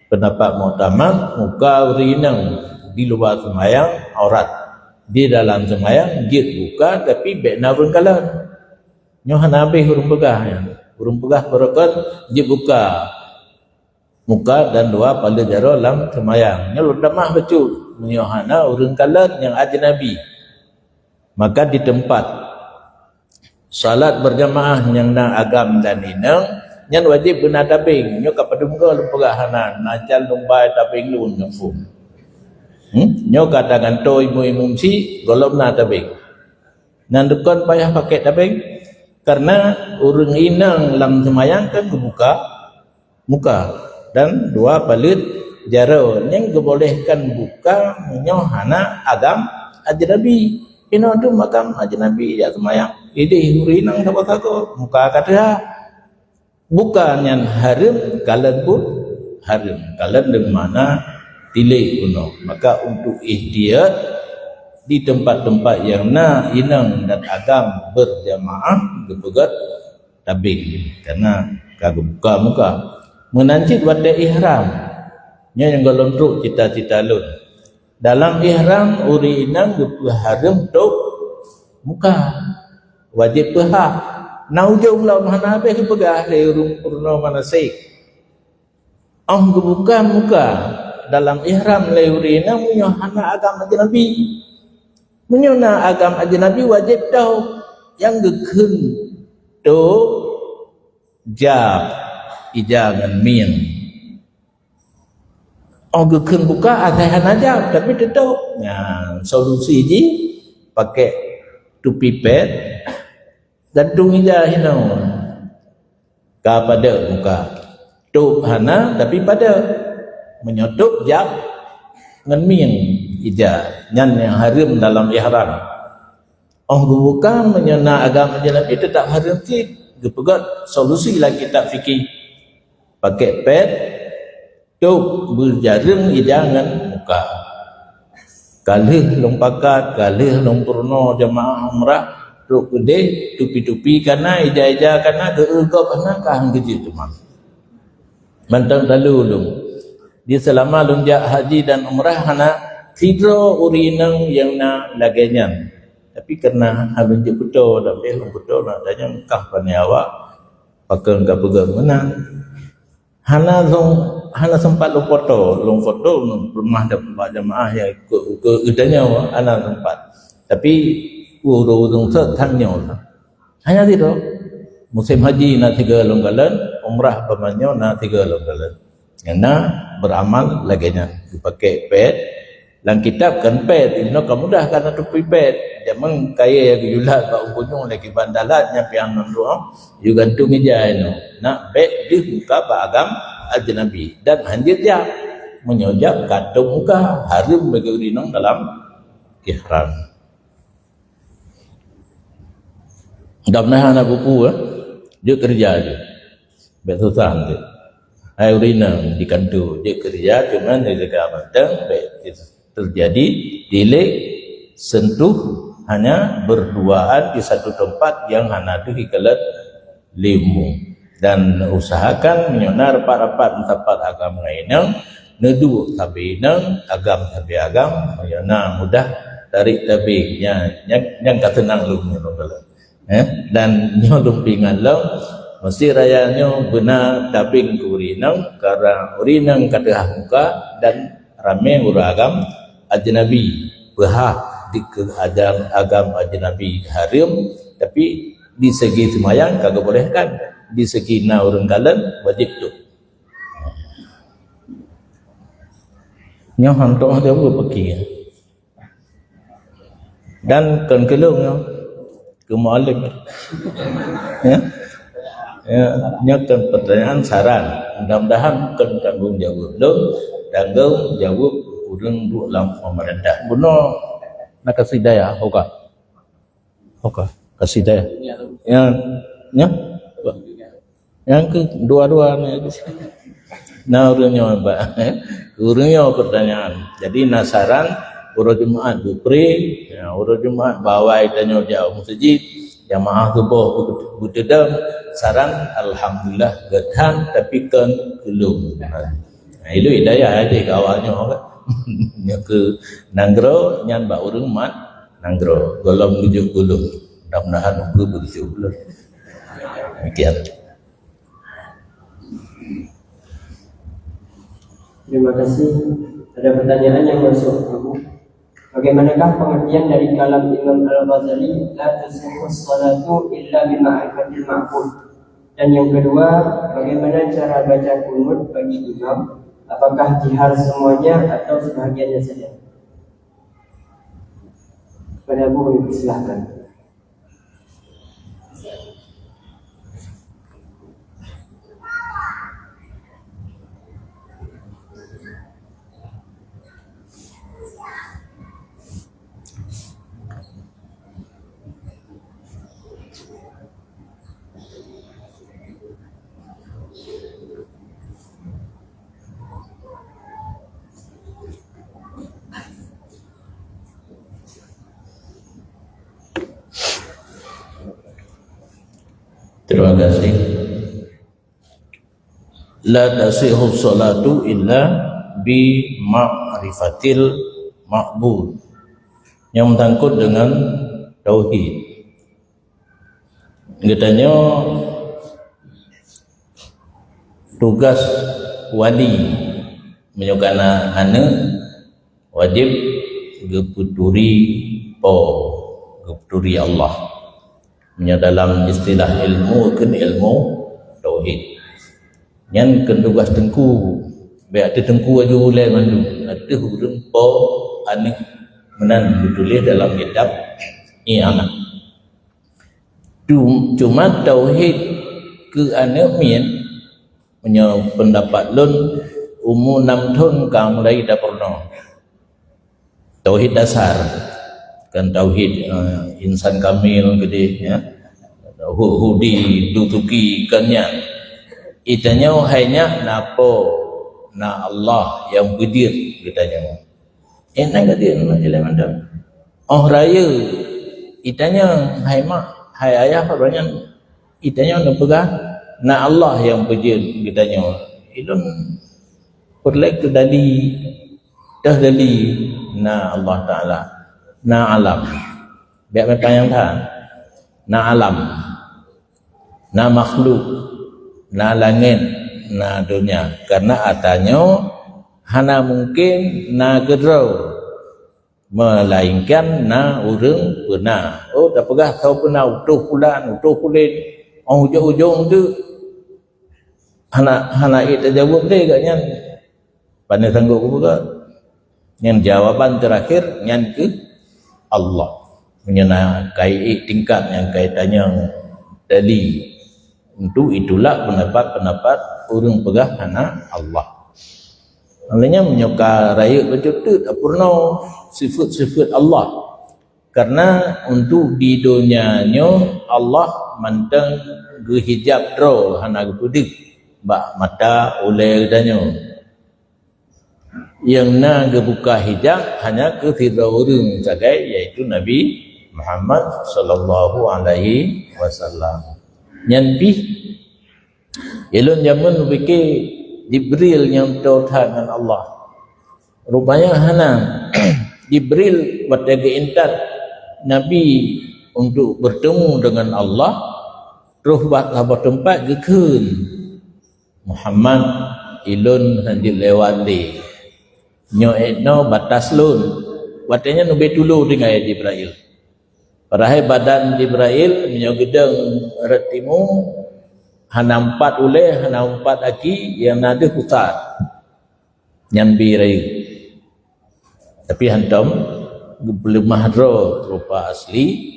Peundapat muktamad, muka ureueng inong di luwa seumayang aurat, di dalam seumayang jeuet buka tapi bèk na ureueng kalon. Nyoe hana habéh ureueng peugah nyan. Ureueng peugah barokon jeuet buka muka dan dua paleuet jaroe lam seumayang. Nyoe lôn tamah bacut, meunyoe hana ureueng kalon nyang ajnabi. Maka di teumpat salat berjamaah nyang na agam dan inong, nyan wajéb beuna tabeng. Nyoe ka padum goe lôn peugah hana, na calon lôn bai tabeng lôn nyang phon. Hmm? Nyoe ka tagantoe imeum-imeum si, gohlom na tabeng. Nyan dukon payah paké tabeng, karena ureueng inong lam seumayang kan geubuka muka dan dua paleuet jaroe, nyang geubolehkan buka meunyoe hana agam ajnabi. Inoe dum agam ajnabi jak seumayang, idéh ureueng inong sagoe-sagoe, muka ka teuhah. Buka nyan hareuem, kalon pun hareuem. Kalon deungon makna tilék bunoe. Maka untuk ihtiyat, di teumpat-teumpat nyang na inong dan agam berjamaah geupeugöt tabeng, karena ka geubuka muka. Meunan cit watèe ihram. Nyoe nyang gohlom trok cita-cita lôn. Dalam ihram, ureueng inong geupeuhareuem tôb muka. Wajéb peuhah. Na ujông lom hana habéh geupeugah lé ureueng peurunoe manasik. Óh geubuka muka dalam ihram lé ureueng inong meunyoe hana agam ajnabi. Meunyoe na agam ajnabi, wajéb tôb. Nyang geukheun tôb, jab, ija ngon mieng. Óh geukheun buka, asai hana jab, tapi teutôb. Nyan, solusi jih, pakai tupi pet, gantung ija hinoe. Ka padeuet muka. Tôb hana, tapi padeuet. Meunyoe tôb, jab ngon mieng ija. Nyan nyang hareuem dalam ihram. Óh geubuka, meunyoe na agam ajnabi, teutap hareuem cit. Geupeugöt solusi lam kitab fikih. Pakai pet, tôb beujareueng ija ngon muka. Ka lheueh lôn pakat, ka lheueh lôn peurunoe jeumaáh umrah, trok keudeh, tupi-tupi ka na, ija-ija ka na, geu-eu gob hana, ka han geujeuet teuma. Mantong talu lôn. Di seulama lôn jak haji dan umrah hana sidroe ureueng inong nyang na lagèe nyan. Tapi kareuna han lôn jeuet peutoe, dan beh lôn peutoe, na tanyong kah pané awak, pakon ka peugah meunan. Hana lôn, hana sempat lôn foto, lôn foto peurunoe dan bak jeumaáh nyang ikot, ikot geutanyoe, hana sempat. Tapi ureueng-ureueng sot han nyoe. Hanya sidroe. Musém haji na tiga lôn kalon, umrah pamanyoe na tiga lôn kalon. Nyang na beuramal lagèe nyan, geupaké pet. Lam kitab kan pet, inoe ka mudah ka na tupi pet. Jameun kayèe geuyue lat bak ukeue nyoe lé kiban dalat nyan piang nan doa, yue gantung ija inoe. Nak bèk deuh muka bak agam ajnabi dan han jeuet jab. Meunyoe jab ka tôb muka, hareuem bagi ureueng inong dalam ihram. Mudah-mudahan aneuk pupu, eh, jeuet keureuja jih. Bèk susah nanti. Hai ureueng inong di kantô, jeuet keureuja, cuman jaga mantong, bèk teujadi tilék sentuh hanya berduaan di satu tempat yang hana deuh ikalon lé umum. Dan usahakan meunyoe na rapat-rapat meusapat agam ngon inong, neuduek sabe inong, agam sabe agam, meunyoe na mudah tarek tabeng, nyan, nyan, nyan ka seunang lom ngon lôn. Eh, dan nyoe lôn peuingat lom, Mesjid Raya nyoe beuna tabeng keu ureueng inong, karena ureueng inong ka teuhah muka dan ramé ureueng agam ajnabi. Peuhah dikeue agam, agam ajnabi hareuem, tapi di segi seumayang ka geubolehkan, di segi na ureueng kalon wajéb tôb. Nyoe hantom ada apa pakai. Dan kon keu lôn nyoe, keu mualif. Ya. Ya, nyoe kan pertanyaan saran. Mudah-mudahan kon tanggung jawab lôn, tanggung jawab ureuëng duek lam pemerintah. Bunoe na kasidah ya, hoka. Oke, kasidah. Yang, ya? Yang kedua-dua ni. Nah, ureuëng nyoe, Pak. Ureuëng nyoe pertanyaan. Jadi, na saran, uroe Jumaat bukri, ya, uroe Jumaat bawai tanyoe jauh masjid, jamaah suboh beutedang, saran, alhamdulillah, geutan, tapi kon keu lôn. Nah, itu hidayah aja ke awalnya, kan? Nyoe keu nanggroe, nyan bak ureuëng mat, nanggroe, gohlom geujok gulong. Mudah-mudahan ukeue beujok gulong. Demikian. Terima kasih. Ada pertanyaan yang masuk, Abu. Bagaimanakah pengertian dari kalam Imam Al-Ghazali, "La tasihhu salatu illa bi ma'rifatil ma'bud"? Dan yang kedua, bagaimana cara baca kunut bagi imam? Apakah jihar semuanya atau sebahagiannya saja? Kepada Abu, silakan. Terima kasih. La tasihhu salatu illa bi ma'rifatil ma'bud. Nyang meusangkut dengan tauhid. Geutanyoe tugas wali, meunyoe kana aneuëk, wajéb geupeuturi po, geupeuturi Allah. Meunyoe dalam istilah ilmu, kheun ilmu tauhid. Nyan kheun tugas teungku. Bék ateueh teungku aju ulée mandum. Ateueh ureuëng po aneuëk meunan geutuléh dalam kitab imanah. Cu-, cuma tauhid keu aneuëk miet, meunyoe peundapat lôn, umu nam thon ka mulai tapeurunoe. Tauhid dasar, kan tauhid, eh, insan kamil keudeh, ya. Hu-, hudi, dusuki, kan nyan. Geutanyoe hai nyak na Po, na Allah nyang peujeuet geutanyoe. Eh, na gadien ilée mantong. Óh rayeuk, geutanyoe hai mak, hai ayah, ureuëng nyan geutanyoe neupeugah, na Allah nyang peujeuet geutanyoe. Ilôn peureulée keu dali, toh dali, na Allah Taala, na alam. Biak meupan nyang that, na alam, na makhluk, na langét, na donya. Karena ata nyoe hana mungken na keudroe, melainkan na ureuëng peuna. Oh, tapeugah soe peuna, utoh pulan, utoh pulen, óh ujong-ujong tu hana, hana ék tajaweueb lé gobnyan. Pane sanggob geupeugah. Nyan jawaban terakhir nyan keu Allah. Meunyoe na kai ék tingkat nyang kai tanyong tadi, untuk itulak pendapat-pendapat ureuëng peugah hana Allah. Maknanya meunyoe ka rayeuk bacut teuk tapeurunoe sifeut-sifeut Allah. Karena untuk di donya nyoe Allah mantong geuhijab droe hana geupeudeuh bak mata ulée geutanyoe. Nyang na geubuka hijab hanya keu sidroe ureuëng sagai, yaitu Nabi Muhammad sallallahu alaihi wasallam. Nyan pih, ulôn jameun pike Jibril nyang toe that ngon Allah. Rupanya hana. Jibril watée geuintat Nabi untuk bertemu dengan Allah, troh bak saboh teumpat geukheun, "Muhammad, ulôn hanjeuet lewat lé. Nyoe étnoe batas lôn." Watée nyan ubé tulo tinggai Jibril. Padahai badan Jibril meunyoe geudong rot timu, hana empat ulée, hana empat aki, nyang na deuh pusat. Nyan bi rayeuk. Tapi hantom geupeuleumah droe rupa asli.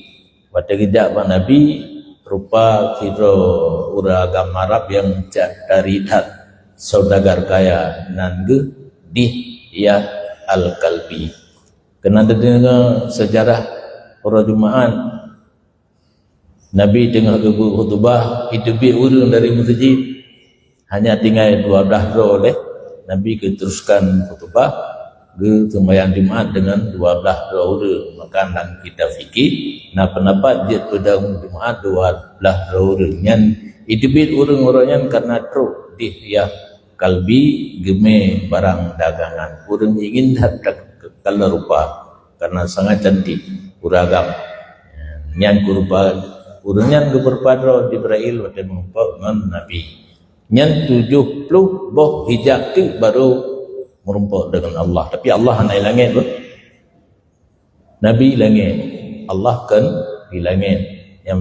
Watée geujak bak Nabi, rupa sidroe ureuëng agam Arab nyang cak tari that, saudagar kaya, nan geuh Dihyah Al-Kalbi. Keunan teudeungoe seujarah uroe Jumaat, Nabi teungoh geubeuet khutubah, iteubiet ureuëng dari meuseujid. Hanya tinggai dua blaih droe lé, Nabi geuteruskan khutubah, geuseumayang Jumaat deungon dua blaih droe ureuëng. Maka lam kitab fikih na peundapat jeuet peudong Jumaat dua blaih droe ureuëng. Nyan iteubiet ureuëng-ureuëng nyan karena trok Dihyah Kalbi geumé barang dagangan. Ureuëng ingin that kalon rupa karena sangat cantik, ureuëng agam. Nyan keu rupa ureuëng nyan geupeurupa droe Jibrail watée meurumpok ngon Nabi. Nyan tujoh ploh boh hijab teuk barô meurumpok deungon Allah. Tapi Allah hana i langét pun. Nabi i langét, Allah kon di langét. Nyang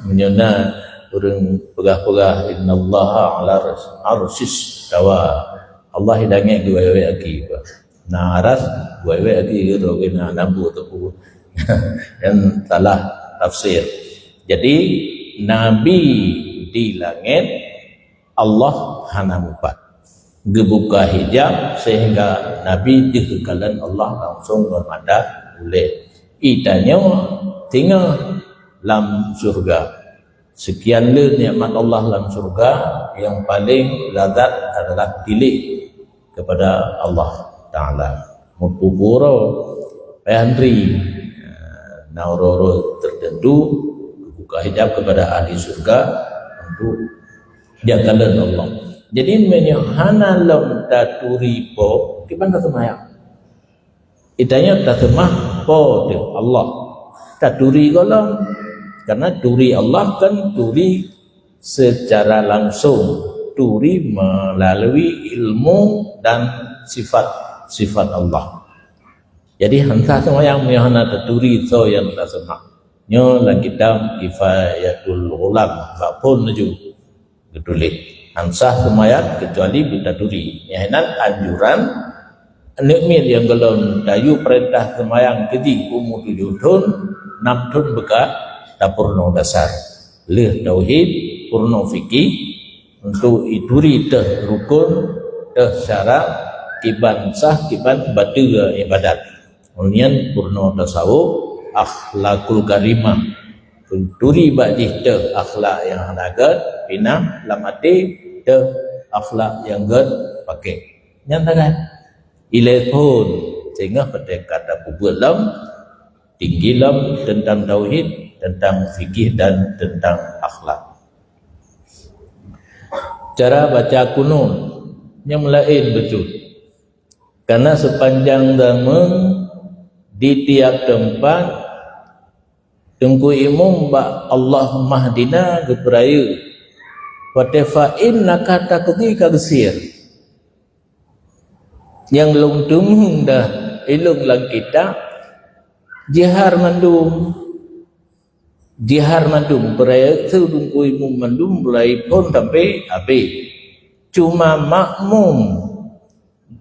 meunyoe na ureuëng peugah-peugah, "Innallaha 'ala arsy-, arsyis tawa." Allah i langét geuwék-wék aki bah. Na aras, geuwék-wék aki geuh, droe geuh na lampu teupeu. Nyan salah tafsir. Jadi, Nabi di langét, Allah hana mupat. Geubuka hijab sehingga Nabi deuh kalon Allah langsung ngon mata ulée. Itanyoe singoh lam syurga. Sekian le nikmat Allah lam syurga, yang paling lazat adalah tiléh kepada Allah Taala. Meupupu uroe, payah antri. Na uroe-uroe tertentu, buka hijab kepada ahli syurga untuk jak kalon Allah. Jadi, meunyoe hana lom taturi Po, kiban taseumayang? Itanyoe taseumah Po teuh, Allah. Taturi gohlom. Karena turi Allah kan turi secara langsung, turi melalui ilmu dan sifat-sifat Allah. Jadi, han sah seumayang meunyoe hana taturi soe nyang taseumah. Nyoe lam kitab Kifayatul Ghulam, bak phon laju geutuléh, han sah seumayang keucuali beutaturi. Nyan anjuran aneuk miet nyang gohlom tayue peurintah seumayang keu jih umu tujoh thon, nam thon beuka tapeurunoe dasar. Lheueh tauhid, peurunoe fikih, untuk ituri teuh rukon, teuh syarat, kiban sah, kiban bateue ibadat. Ngon nyan peurunoe tasawuf, akhlakul karimah. Turi bak jih teuh akhlak nyang hana gét, pinah lam até teuh akhlak nyang gét pakék. Nyan sagai. Ilée phon, singoh patéh ka tapeubuet lom, tinggi lom teuntang tauhid, teuntang fikih dan teuntang akhlak. Cara baca kunut nyang laén beutôi. Karena sepanjang zaman di tiap teumpat Teungku Imum bak Allahummahdina geupeurayeuk. Watée fa innaka taqdi ka geusir. Nyang lôn teumeung dah ilôn lam kitab, jihar mandum. Jihar mandum, peurayeuk su Teungku Imum mandum mulai phon sampai habéh. Cuma makmum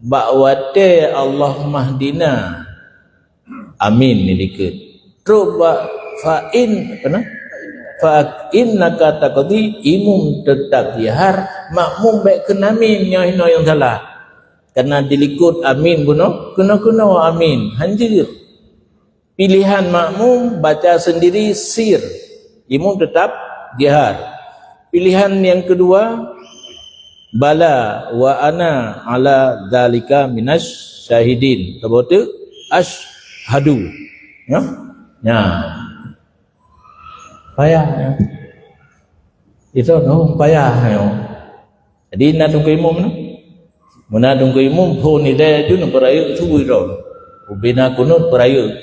bak watée Allahummahdina, amin dilikot. Trok bak fa in, apa na? Fa innaka taqdi, imum teutap jihar, makmum bék kheun amin, nyoe hinoe nyang salah. Karena dilikot amin bunoe, keunoe-keunoe amin, hanjeuet. Pilihan makmum baca sendiri sir, imum tetap jihar. Pilihan yang kedua, bala wa ana ala dzalika minasy syahidin. Saboh teuk, asyhadu. Ya? Ya. Payah, ya. Itu noh payah, ya. Jadi na Teungku Imum na. Meunan Teungku Imum phon ilée jun peurayeuk su droe. Ubena kunut peurayeuk.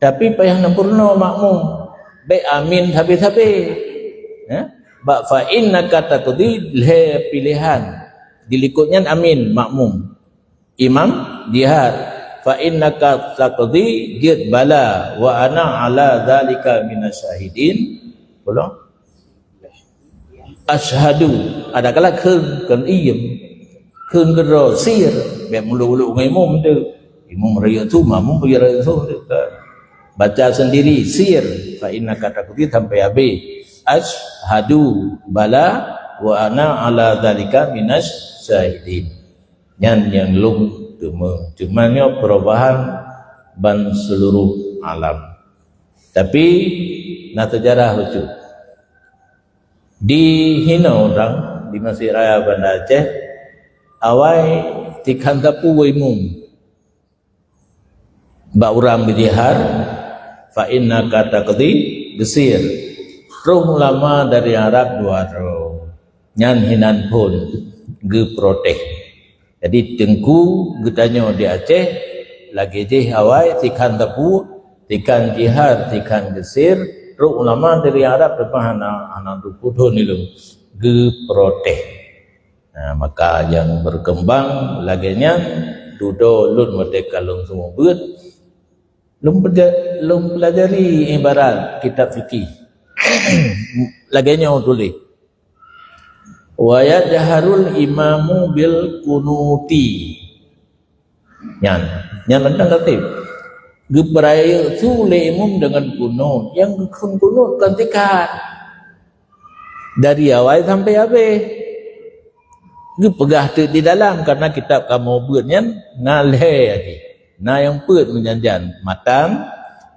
Tapi payah neupeurunoe makmum. Bék amin sabe-sabe. Ya? Bak fa innaka taqdi lhée pilihan. Dilikot nyan amin makmum. Imam jihar. Fa innaka taqdi jeuet bala wa ana ala dzalika minasy syahidin. Pulang. Asyhadu, ada kala kheun, kheun iem, kheun keudroe sir, bék muluk-uluk ngon imum tu. Imum rayeuk su, makmum pih rayeuk su. Baca sendiri, sir. Fa innaka taqdi sampai habéh. Asyhadu, bala, wa ana ala dzalika minasy syahidin. Nyan nyang lôn teumé. Cuma nyoe perubahan ban seluruh alam. Tapi na sejarah lucu. Di hinoe urang di Masjid Raya Banda Aceh, awai tikhan sapeue imum. Bak urang geujihar, fa innaka taqdi, geusir. Troh ulama dari Arab dua droe. Nyan hinan phon geuprotes. Jadi teungku geutanyoe di Aceh, lagée jih awai tikhan sapeue, tikhan jihar, tikhan geusir, troh ulama dari Arab teuma hana, hana teupeue thon ilong geuprotes. Nah, maka nyang berkembang lagée nyan dudoe lôn watée ka lôn seumeubeuet, lôn peuja-, lôn peulajari ibarat kitab fikih. Lagée nyoe tuléh, "Wa yajharul imamu bil qunuti." Nyan, nyan mantong tartib. Geupeurayeuk su lé imum deungon kunut. Nyang geukheun kunut kon tikhan. Dari awai sampai habéh. Geupeugah teuk di dalam, karena kitab kamoe beuet nyan na lhée aja. Na nyang peuet meujan-jan, matan,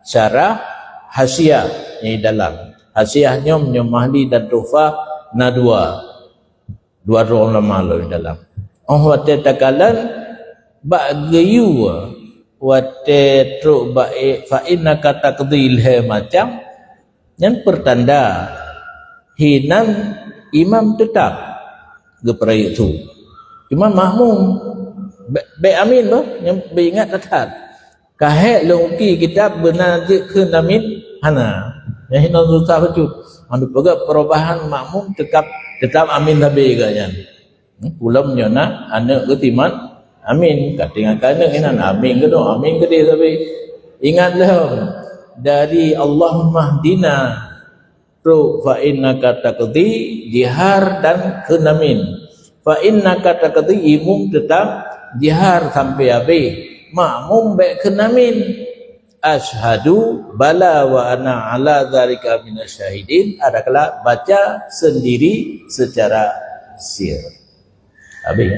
syarah, hasyiah nyang di dalam. Hasyiah nyoe, nyoe Mahli dan Tuhfah na dua. Dua droe ulama lom di dalam. Oh watée takalon bak geuyue, watée trok bak, eh, fa innaka taqdi lhée macam, nyan peurtanda hinan imam teutap geupeurayeuk su. Imam makmum, bèk, bèk amin bah, nyan beuingat that-that. Ka hék lôn uki kitab beuna jeuet kheun amin? Hana. Nyang hinoe susah bacut. Meunyoe peugah perubahan makmum teutap, teutap amin sabe geuh nyan. Hmm, ulôn nyoe na aneuk geuh timat amin. Ka tinggai keu aneuk inan amin geuh, amin geuh sabe. Ingat lom, dari Allahummahdina trok fa innaka taqdi, jihar dan kheun amin. Fa innaka taqdi, imum teutap jihar sampai habéh, makmum bèk kheun amin. Asyhadu, bala wa ana ala dzalika minasy syahidin, adakala baca sendiri secara sir. Habis.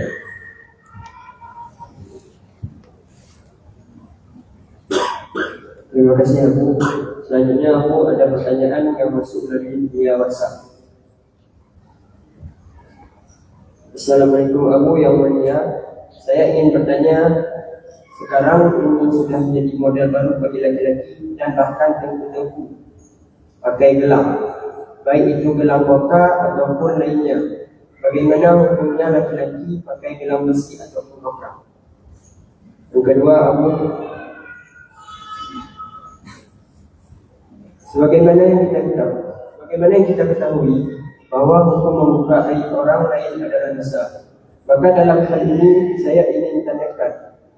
Terima kasih, Abu. Selanjutnya, Abu, ada pertanyaan yang masuk melalui via WhatsApp. Assalamualaikum, Abu yang mulia. Saya ingin bertanya, sekarang ini sudah menjadi model baru bagi laki-laki dan bahkan teungku-teungku pakai gelang, baik itu gelang boka ataupun lainnya. Bagaimana hukumnya laki-laki pakai gelang besi ataupun boka? Yang kedua, Abu, sebagaimana yang kita ketahui, sebagaimana yang kita ketahui bahwa hukum membuka aib orang lain adalah dosa. Maka dalam hal ini saya ingin tanyakan,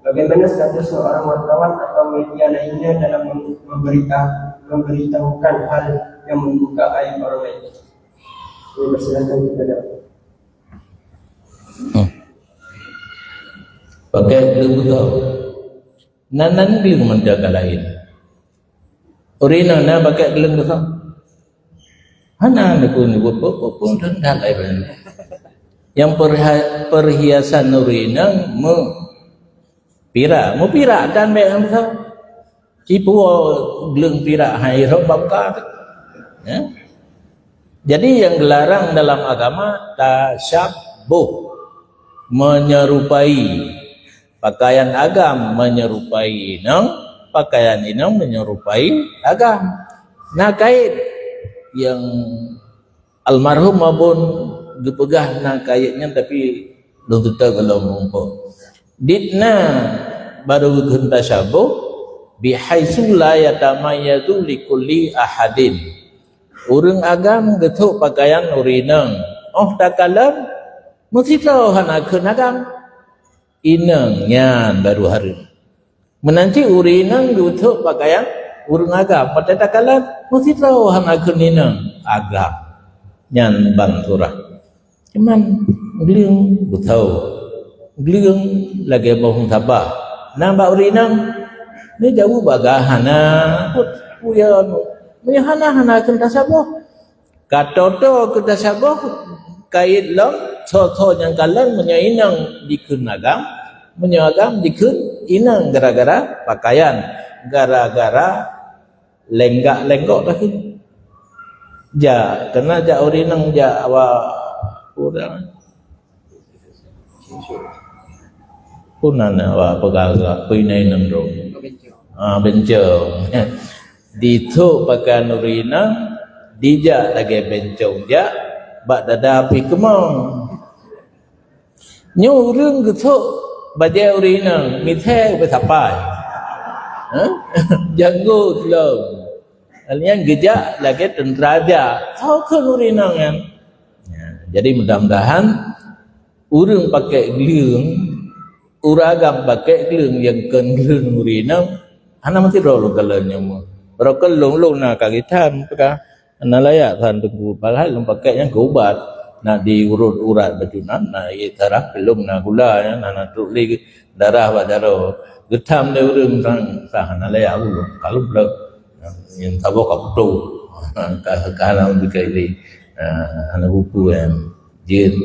bagaimana status seorang wartawan atau media lainnya dalam mem-, memberita-, memberitahukan hal yang membuka aib orang lain? Saya persilakan kepada Hmm. Pakai gleueng beutôi. Nan, nan gleueng mantong ka laén. Ureueng inong na pakai gleueng beutôi? Hana, neukheun, neukheun, peue, peue, peue, dan, dan laén. Nyang perha-, perhiasan ureueng inong meu-, pirak, meupirak dan bèk nyang beutôi. Sipuwoe gleueng pirak hai rhot bangka teuh. Ya. Jadi, yang dilarang dalam agama tasyabbuh, menyerupai. Pakaian agam menyerupai inong, pakaian inong menyerupai agam. Na kait nyang almarhum Abon geupeugah na kait nyan, tapi lôn tutoe gohlom muphom. Dit na barô geukheun tasyabbuh, bihaitsu la yatamayyazu likulli ahadin. Ureueng agam geuthok pakaian ureueng inong. Óh takalon, meusidroe hana kheun agam. Inong nyan barô hareuem. Meunan cit ureueng inong geuthok pakaian ureueng agam, watèe takalon meusidroe hana kheun inong agam. Nyan ban surah. Cuman gleueng beutôi. Gleueng lagèe boh sabah. Na bak ureueng inong, ni jauh bagah hana, put, puya nu. Meunyoe hana, hana keu tasaboh. Ka toto keu tasaboh, kait lom, tho-tho nyang kalon meunyoe inong dikheun agam, meunyoe agam dikheun inong gara-gara pakaian, gara-gara lenggak-lenggok dah kini. Jak, kena jak ureueng inong jak awak ureueng. Pun na awak peugah-peugah, peuinai nang dong. Ah, bencong. Ditrok pakaian ureueng inong, dijak lagèe bencong jak, bak dada pih keumong. Nyoe ureueng geutrok bajèe ureueng inong, mithèe beusapai. Ha? Janggot lom. Nyan geujak lagèe teuntra jak. Tho kheun ureueng inong nyan. Ya, jadi mudah-mudahan ureueng pakèk gleueng, ureueng agam pakèk gleueng nyang kon gleueng ureueng inong, hana meusidroe lôn kalon nyoe. Barokon lôn, lôn na ka geutam, peugah, hana layak that Teungku, padahai lôn pakèk nyan keu ubat. Na diurot urat bacut nan, na ié darah, lôn na gula nyan, hana trok lé darah bak jaroe. Geutam lé ureueng sang, sah hana layak ulôn, ka lôn blok. Nyang saboh ka putôh. Ka, ka hana beukai lé. Ah, hana buku nyan. Jeuet.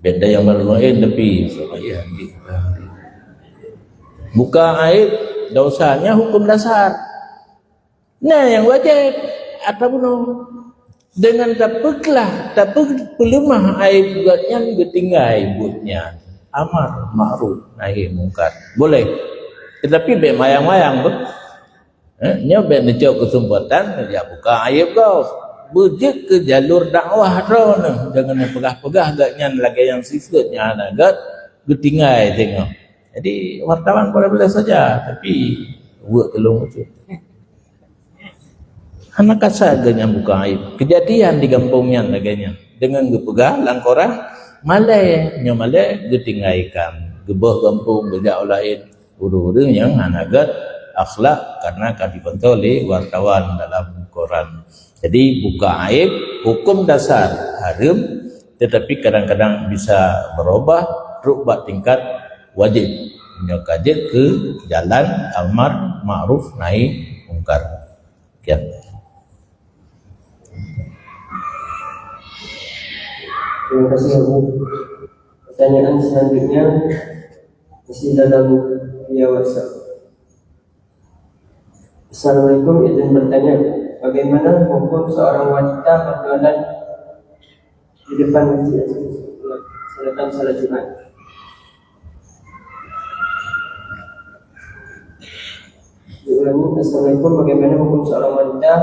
Beda nyang baru laén tapi, ya, jeuet. Buka aib, dosa nyan hukum dasar. Nah, nyang wajéb ata bunoe. Dengan tapeuglah, tapeu-, peuleumah aib gobnyan, geutinggai buet nyan. Amar ma'ruf nahi mungkar. Boleh. Tetapi bèk mayang-mayang pun. Eh, nyoe bèk neucok keuseumpatan jak buka aib gob. Beujeuet keu jalur dakwah droeneuh, deungon neupeugah-peugah gobnyan lagèe nyang sifeuet nyang hana gèt geutinggai teungoh. Jadi wartawan boleh-boleh saja, tapi weuek keu lôn bacut. Hana kasa geuh nyan buka aib. Keujadian di gampông nyan lagèe nyan. Deungon geupeugah lam koran, malèe, nyoe malèe geutinggaikan. Geubôh gampông, geujak u laén. Ureueng-ureueng nyang hana gèt akhlak karena ka jibantu lé wartawan dalam koran. Jadi, buka aib, hukum dasar hareuem, tetapi kadang-kadang bisa berubah, trok bak tingkat wajéb. Nyoe ka jeuet keu jalan amar ma'ruf nahi mungkar. Sekian. Terima kasih, Abu. Pertanyaan selanjutnya masih dalam via WhatsApp. Assalamualaikum, izin bertanya, bagaimana hukum seorang wanita berjualan di depan masjid sedangkan salat Jumat? Diulangi, Assalamualaikum, bagaimana hukum seorang wanita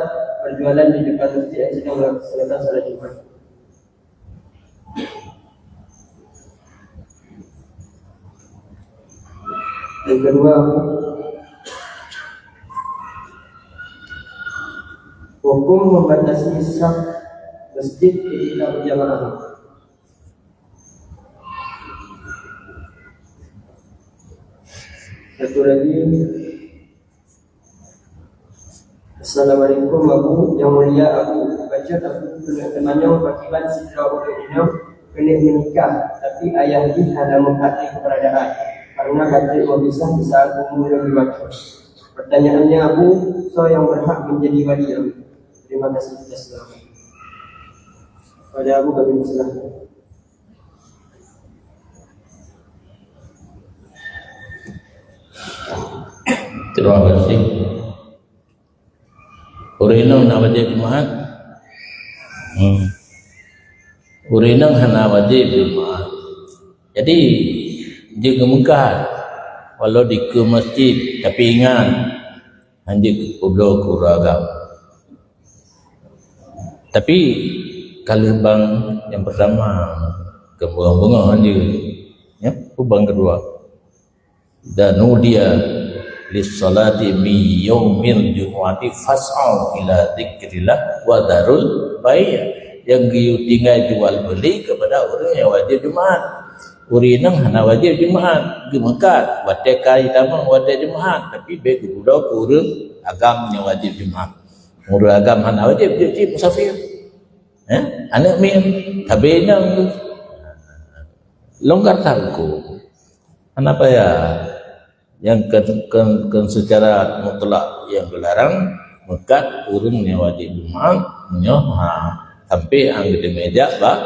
berjualan di depan masjid sedangkan salat Jumat? Yang kedua, hukum membatasi saf masjid ketika berjamaah. Satu lagi, Assalamualaikum, Abu. Yang Mulia Abu, bacut Abu keuneuk teumanyong pakriban sidroe ureueng inong keuneuk meunikah, tapi ayah jih hana meuhadé keuberadaan karena ka trép meupisah di saat umu lôn lima thon. Pertanyaannya, Abu, soe nyang berhak menjadi wali Abu? Terima kasih atas jawaban. Pada Abu kami persilakan. Terima kasih. Ureueng inong hana wajéb Jumaat? Hmm. Ureueng inong hana wajéb Jumaat. Jadi, jeuet keu meukat, walau dikeue masjid, tapi ingat, hanjeuet keu peubloe keu ureueng agam. Tapi, ka lheueh bang nyang pertama, keu beungoh-beungoh hanjeuet. Ya, peue bang keudua. Dan nudiya lis-salati min yaumil jumu'ati fas'au ila dzikrillah wa dzarul bai'. Nyang geuyue tinggai jual beuli keupada ureueng nyang wajéb Jumaat. Ureueng inong hana wajéb Jumaat, geumeukat watèe ka jitamong watèe Jumaat, tapi bèk geupeubloe keu ureueng agam nyang wajéb Jumaat. Ureueng agam hana wajéb, jeuet cit musafir. Eh, aneuk miet, sabe inong tu. Longgar that huköm. Hana payah. Nyang keu, keu, keu seucara mutlak nyang geularang meukat ureuëng nyang wajéb Jumaat, nyoe ha, sampai han geuteumé jak bak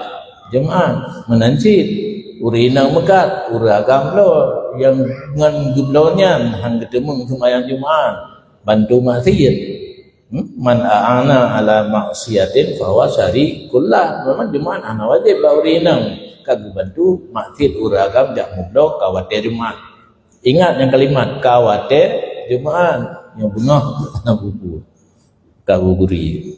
Jumaat. Meunan cit ureuëng inong meukat, ureuëng agam bloe nyang ngon geubloe nyan han geuteumeung seumayang Jumaat, bantu maksiet. Hmm? "Man a'ana ala maksiatin fahuwa syarikul lah." Memang Jumaat hana wajéb bak ureuëng inong. Ka geubantu maksiet ureuëng agam jak meubloe ka watée Jumaat. Ingat nyang kalimat ka watée Jumaat, nyang beungoh hana bubu. Ka guguri.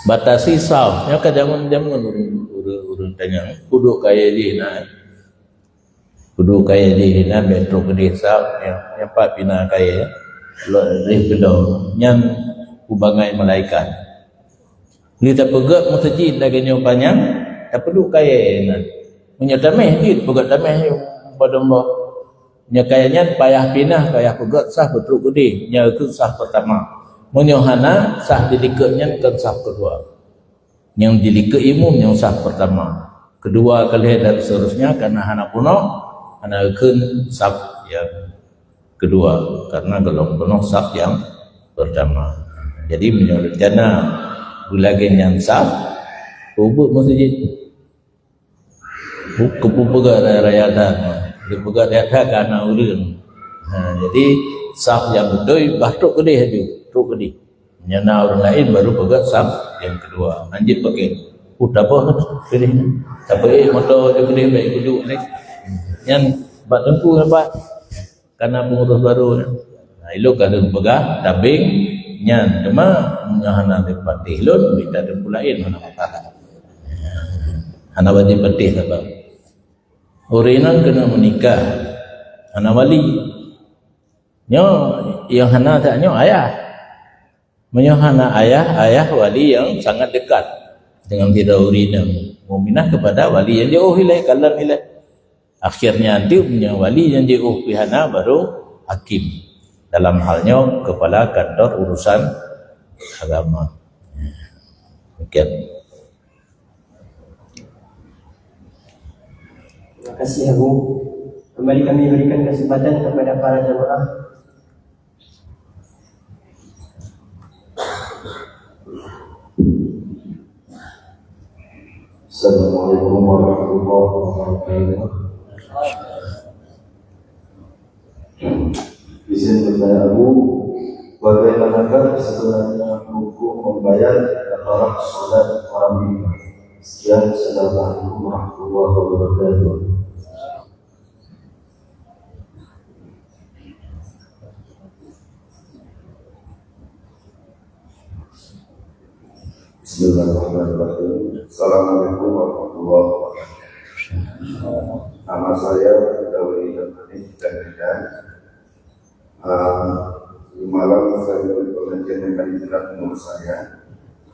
Batasi saf, nyoe ka jameun-jameun ureuëng, ureuëng, ureuëng tanyong. Kuduek kayée jih na. Kuduek kayée jih na, bèk trok keudeh saf, nyang, nyang pat pina kayée. Lôn rih keudong. Nyan kubangai malaikat. Lé tapeugét meuseujid lagée nyoe panyang, tapeuduek kayée na. Meunyoe taméh jih, peugét taméh padum boh. Nyoe kayée nyan payah pinah, payah peugét saf peutrok keudeh, nyoe keuh saf peurtama. Meunyoe hana, saf di likot nyan kon saf keudua. Nyang di likot imum nyang saf peurtama. Keudua, keulhèe dan seterusnya, karena hana peunoh, hana kheun saf nyang keudua, karena golom peunoh saf nyang peurtama. Jadi, meunyoe rencana beulagée nyan saf, peubuet meuseujid. Keupeugah raya-raya that, keupeugah raya that ka na ureuëng. Ha, jadi saf nyang beutôi bah trok keudeh laju, trok keudeh. Nyang na ureuëng laén baru peugah saf nyang keudua. Lanjut pakai. Uh, tabah keudeh. Tapi eh, motor je keudeh baik kudu ni. Nyan bak teungku nampak. Karena pengurus baru nyan. Nah, ilok ka lheueh peugah tabeng nyan. Cuma meunyoe hana dipatéh lôn, mita teungku laén hana masalah. Hana wajéb patéh saban. Ureuëng inong keuneuk meunikah, hana wali. Nyoe nyang hana that nyoe ayah. Meunyoe hana ayah, ayah wali nyang sangat dekat dengan sidroe ureuëng inong. Mukminah kepada wali nyang jiôh ilée, kalon ilée. Akhirnya nanti meunyoe wali nyang jiôh pih hana, baru hakim. Dalam hal nyoe kepala kantor urusan agama. Demikian. Terima kasih, Abu. Kembali kami berikan kesempatan kepada para jemaah. Assalamualaikum warahmatullahi wabarakatuh. Izin bertanya, Abu, bagaimanakah sebenarnya hukum membayar kafarah salat orang meninggal? Sekian, assalamualaikum warahmatullahi wabarakatuh. Bismillahirrahmanirrahim. Assalamualaikum warahmatullahi wabarakatuh. Nama saya Daudi Damanik dan Medan. Ah, di malam saya ikut pengajian yang tadi jelas menurut saya.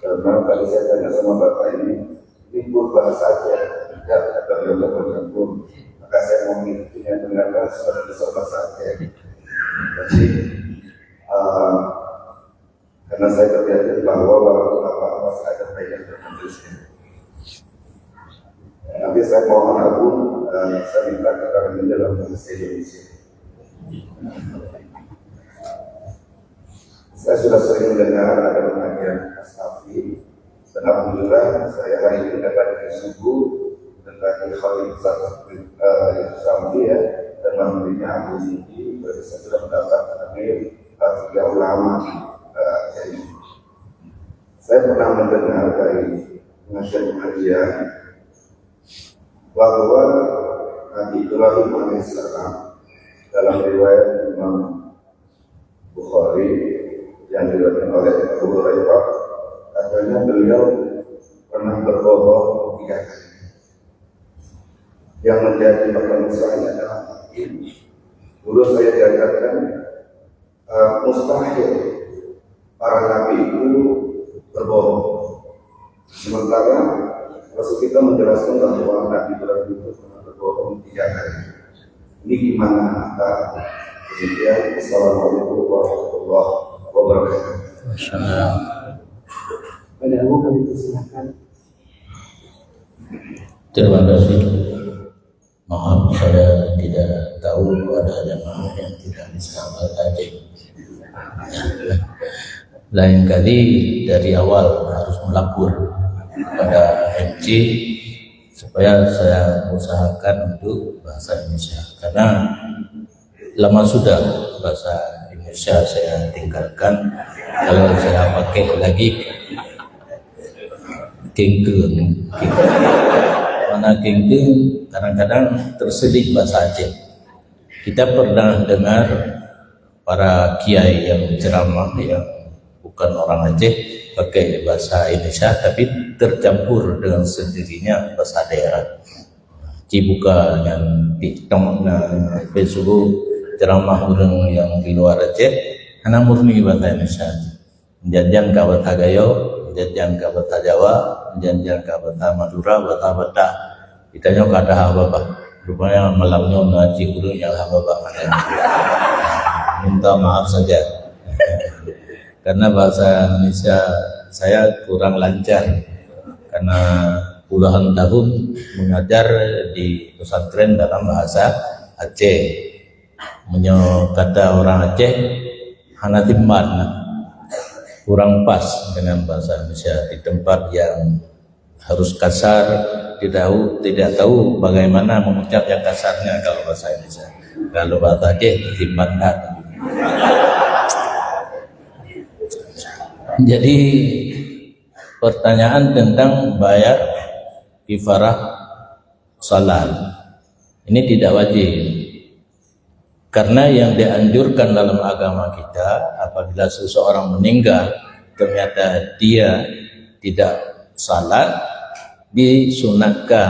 Karena tadi saya tanya sama bapak ini, ini pun bahasa Aceh. Ya, kata beliau bahasa Aceh pun. Maka saya mau mengikuti yang ternyata sudah bisa bahasa Aceh. Jadi, ah, karena saya terjadi bahwa walaupun apa-apa saya ada baik dan tertentu. Tapi saya mohon Abu, eh, saya minta keterangan dalam bahasa Indonesia. Saya sudah sering mendengar ada pengajian Astafi, dan alhamdulillah saya hari ini dapat subuh dengan Khalid Zak-, eh, Zamli ya, dan memberinya Abu Siti, berarti saya sudah mendapat takdir, eh, ulama, eh, jadi saya pernah mendengar dari pengajian-pengajian bahwa Nabi Ibrahim alaihissalam dalam riwayat Imam Bukhari yang diriwayatkan oleh Abu Hurairah, katanya beliau pernah berbohong tiga kali. Yang menjadi pertanyaan saya adalah ini. Dulu saya diajarkan, eh, mustahil para nabi itu berbohong. Sementara Rasul kita menjelaskan bahwa Nabi Ibrahim itu pernah berbohong tiga kali. Ini gimana? Nah, demikian. Assalamualaikum warahmatullahi wabarakatuh. Masya Allah. Pada Abu kami persilakan. Terima kasih. Maaf, saya Tidak tahu ada jamaah yang tidak bisa bahasa Aceh. Lain kali dari awal harus melapor kepada M C supaya saya usahakan untuk bahasa Indonesia. Karena lama sudah bahasa Indonesia saya tinggalkan. Kalau saya pakai lagi, kengkeun. Mana kengkeun, kadang-kadang terselip bahasa Aceh. Kita pernah dengar para kiai yang ceramah yang bukan orang Aceh pakai bahasa Indonesia tapi tercampur dengan sendirinya bahasa daerah. Ci buka nyan TikTok na Facebook ceramah ureuëng yang di luar Aceh, hana murni bahasa Indonesia. Jan-jan ka bahasa Gayo, jan-jan ka bahasa Jawa, jan-jan ka bahasa Madura, bahasa Batak. Kita nyoe ka ada apa-apa. Rupanya malam nyoe na cit ureuëng nyang apa-apa. Minta maaf saja. Karena bahasa Indonesia saya kurang lancar. Karena puluhan tahun mengajar di pesantren dalam bahasa Aceh. Meunyoe kata orang Aceh, hana timban, kurang pas dengan bahasa Indonesia. Di tempat yang harus kasar, tidak tahu, tidak tahu bagaimana mengucap yang kasarnya kalau bahasa Indonesia. Kalau bahasa Aceh, timban that. Jadi, pertanyaan tentang bayar kifarah salat. Ini tidak wajib. Karena yang dianjurkan dalam agama kita, apabila seseorang meninggal, ternyata dia tidak salat, disunatkan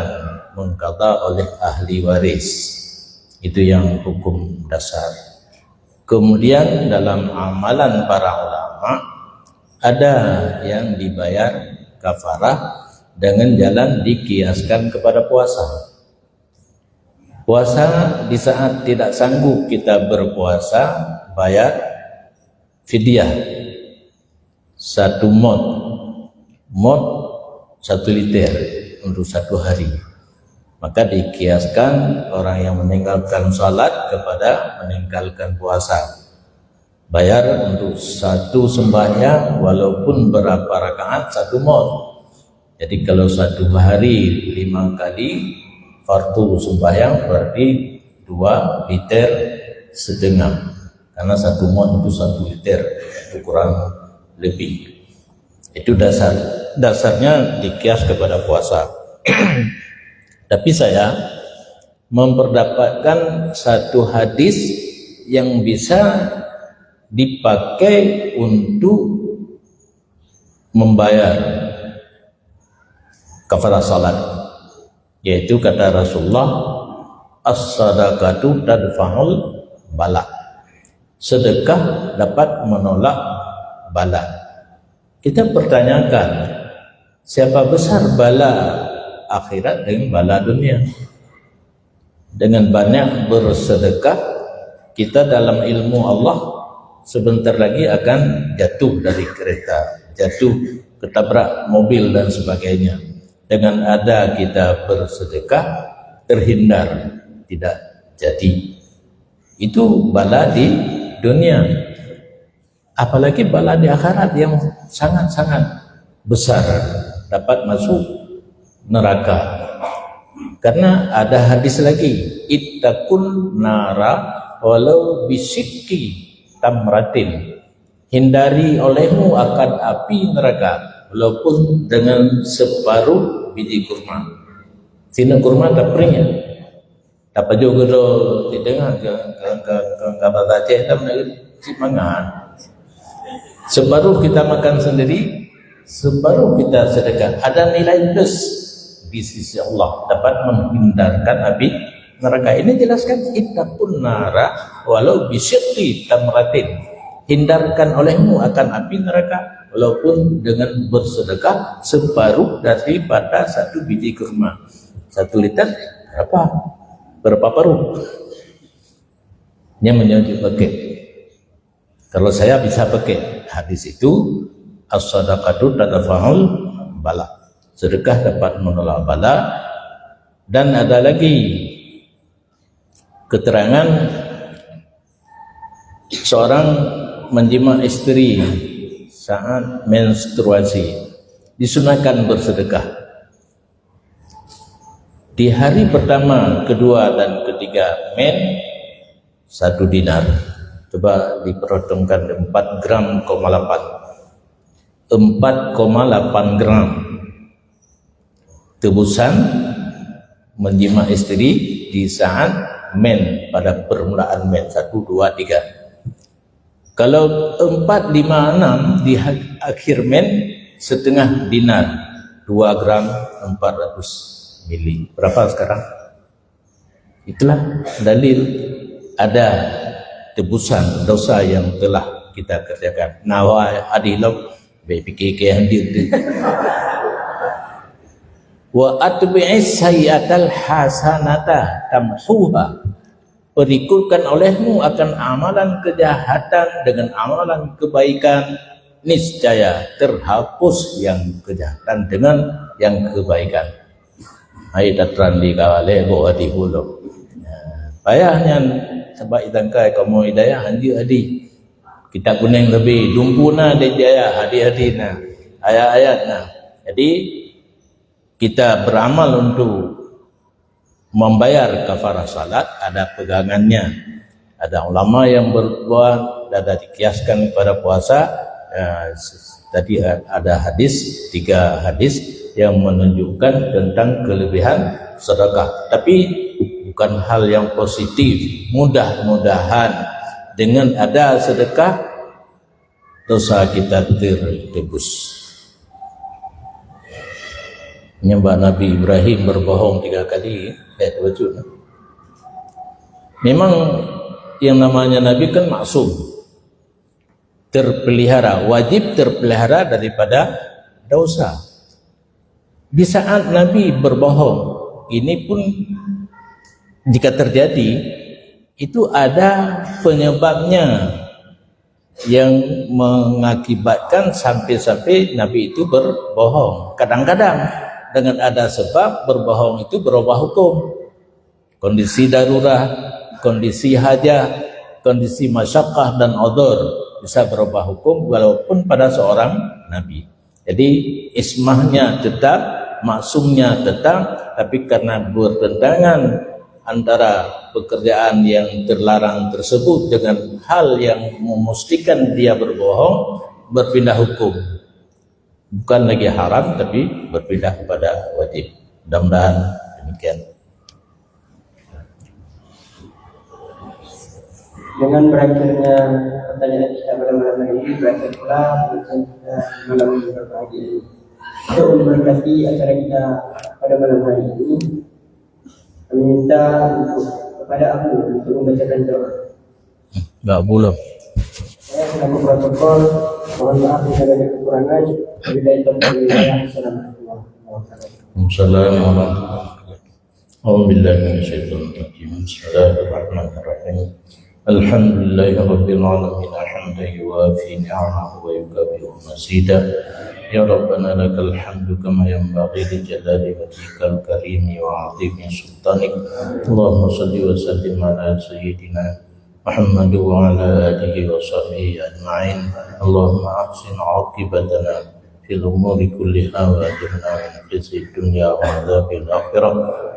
mengqadha oleh ahli waris. Itu yang hukum dasar. Kemudian dalam amalan para ulama, ada yang dibayar kafarah dengan jalan dikiaskan kepada puasa. Puasa di saat tidak sanggup kita berpuasa, bayar fidyah satu mot. Mot satu liter untuk satu hari. Maka dikiaskan orang yang meninggalkan salat kepada meninggalkan puasa. Bayar untuk satu sembahyang walaupun berapa rakaat, satu mot. Jadi kalau satu hari lima kali fardu sembahyang berarti dua liter setengah. Karena satu mot itu satu liter, itu kurang lebih. Itu dasar, dasarnya dikias kepada puasa. Tapi saya memperdapatkan satu hadis yang bisa dipakai untuk membayar kafarah salat, yaitu kata Rasulullah, "As-sadaqatu tadfa'ul bala." Sedekah dapat menolak bala. Kita pertanyakan, siapa besar bala akhirat dengan bala dunia? Dengan banyak bersedekah, kita dalam ilmu Allah sebentar lagi akan jatuh dari kereta, jatuh ketabrak mobil dan sebagainya. Dengan ada kita bersedekah, terhindar, tidak jadi. Itu bala di dunia. Apalagi bala di akhirat yang sangat-sangat besar, dapat masuk neraka. Karena ada hadis lagi, "Ittaqun nara walau bisyiqqi tamratin." Hindari olehmu akan api neraka walaupun dengan separuh biji kurma. Sineuk kurma taprieng. Tapajoh keudroe, tadeungoe ke, ke, ke, ke, ke bahasa Aceh, tapeugah cit mangat. Separuh kita makan sendiri, separuh kita sedekah. Ada nilai plus di sisi Allah, dapat menghindarkan api neraka. Ini jelaskan, "Ittaqun nara walau bisyiqqi tamratin." Hindarkan olehmu akan api neraka walaupun dengan bersedekah separuh daripada satu biji kurma. Satu liter berapa? Berapa paruh? Nyan meunyoe pakai. Kalau saya bisa pakai hadis itu, "As-sadaqatu tadfa'ul bala." Sedekah dapat menolak bala. Dan ada lagi, Keterangan seorang menjima istri saat menstruasi, disunahkan bersedekah. Di hari pertama, kedua, dan ketiga men, satu dinar. Coba diperhitungkan, empat gram koma delapan. Empat koma delapan gram tebusan menjima istri di saat men, pada permulaan men, satu, dua, tiga. Kalau empat, lima, enam di ha-, akhir men, setengah dinar, dua gram empat ratus mili. Berapa sekarang? Itulah dalil ada tebusan dosa yang telah kita kerjakan. Nah, wahai adilom, baik fikir ke yang dia tu. Wa atbi'is sayyi'atal hasanata tamhuha. Berikutkan olehmu akan amalan kejahatan dengan amalan kebaikan, niscaya terhapus yang kejahatan dengan yang kebaikan. Hai tatran di kawale bo hati hulu. Payah nyan, sebab itangkai kamu hidayah hanjeuet hadi. Kita kuning lebih dumpu na di jaya hadi-hadi na. Ayat-ayat na. Jadi kita beramal untuk membayar kafarah salat, ada pegangannya. Ada ulama yang berbuat, ada dikiaskan kepada puasa. Eh, s-, tadi a-, ada hadis, tiga hadis yang menunjukkan tentang kelebihan sedekah. Tapi bukan hal yang positif. Mudah-mudahan dengan ada sedekah, dosa kita tertebus. Nyembah Nabi Ibrahim berbohong tiga kali, eh, terbaca. Memang yang namanya Nabi kan maksum, terpelihara, wajib terpelihara daripada dosa. Di saat Nabi berbohong, ini pun jika terjadi, itu ada penyebabnya yang mengakibatkan sampai-sampai Nabi itu berbohong. Kadang-kadang dengan ada sebab berbohong itu berubah hukum. Kondisi darurat, kondisi hajah, kondisi masyakkah dan udzur bisa berubah hukum walaupun pada seorang Nabi. Jadi ismahnya tetap, maksumnya tetap, tapi karena bertentangan antara pekerjaan yang terlarang tersebut dengan hal yang memestikan dia berbohong, berpindah hukum. Bukan lagi haram, tapi berpindah kepada wajib. Mudah-mudahan demikian. Dengan berakhirnya pertanyaan kita pada malam hari ini, berakhir pula perbincangan kita malam yang berbahagia ini. Untuk memberkati acara kita pada malam hari ini, kami minta untuk, kepada Abu untuk membacakan doa. Enggak boleh. Saya selaku protokol, mohon maaf jika ada kekurangan. Wabillahi taufiq wal hidayah. Assalamualaikum warahmatullahi wabarakatuh. Assalamualaikum warahmatullahi wabarakatuh. أعوذ بالله من الشيطان الرجيم. بسم الله الرحمن الرحيم. الحمد لله رب العالمين، حمدا يوافي نعمه ويكافئ مزيده. يا ربنا لك الحمد كما ينبغي لجلال وجهك الكريم وعظيم سلطانك. اللهم صل وسلم على سيدنا محمد وعلى آله وصحبه أجمعين. اللهم أحسن عاقبتنا في الأمور كلها وأجرنا من خزي الدنيا وعذاب الآخرة.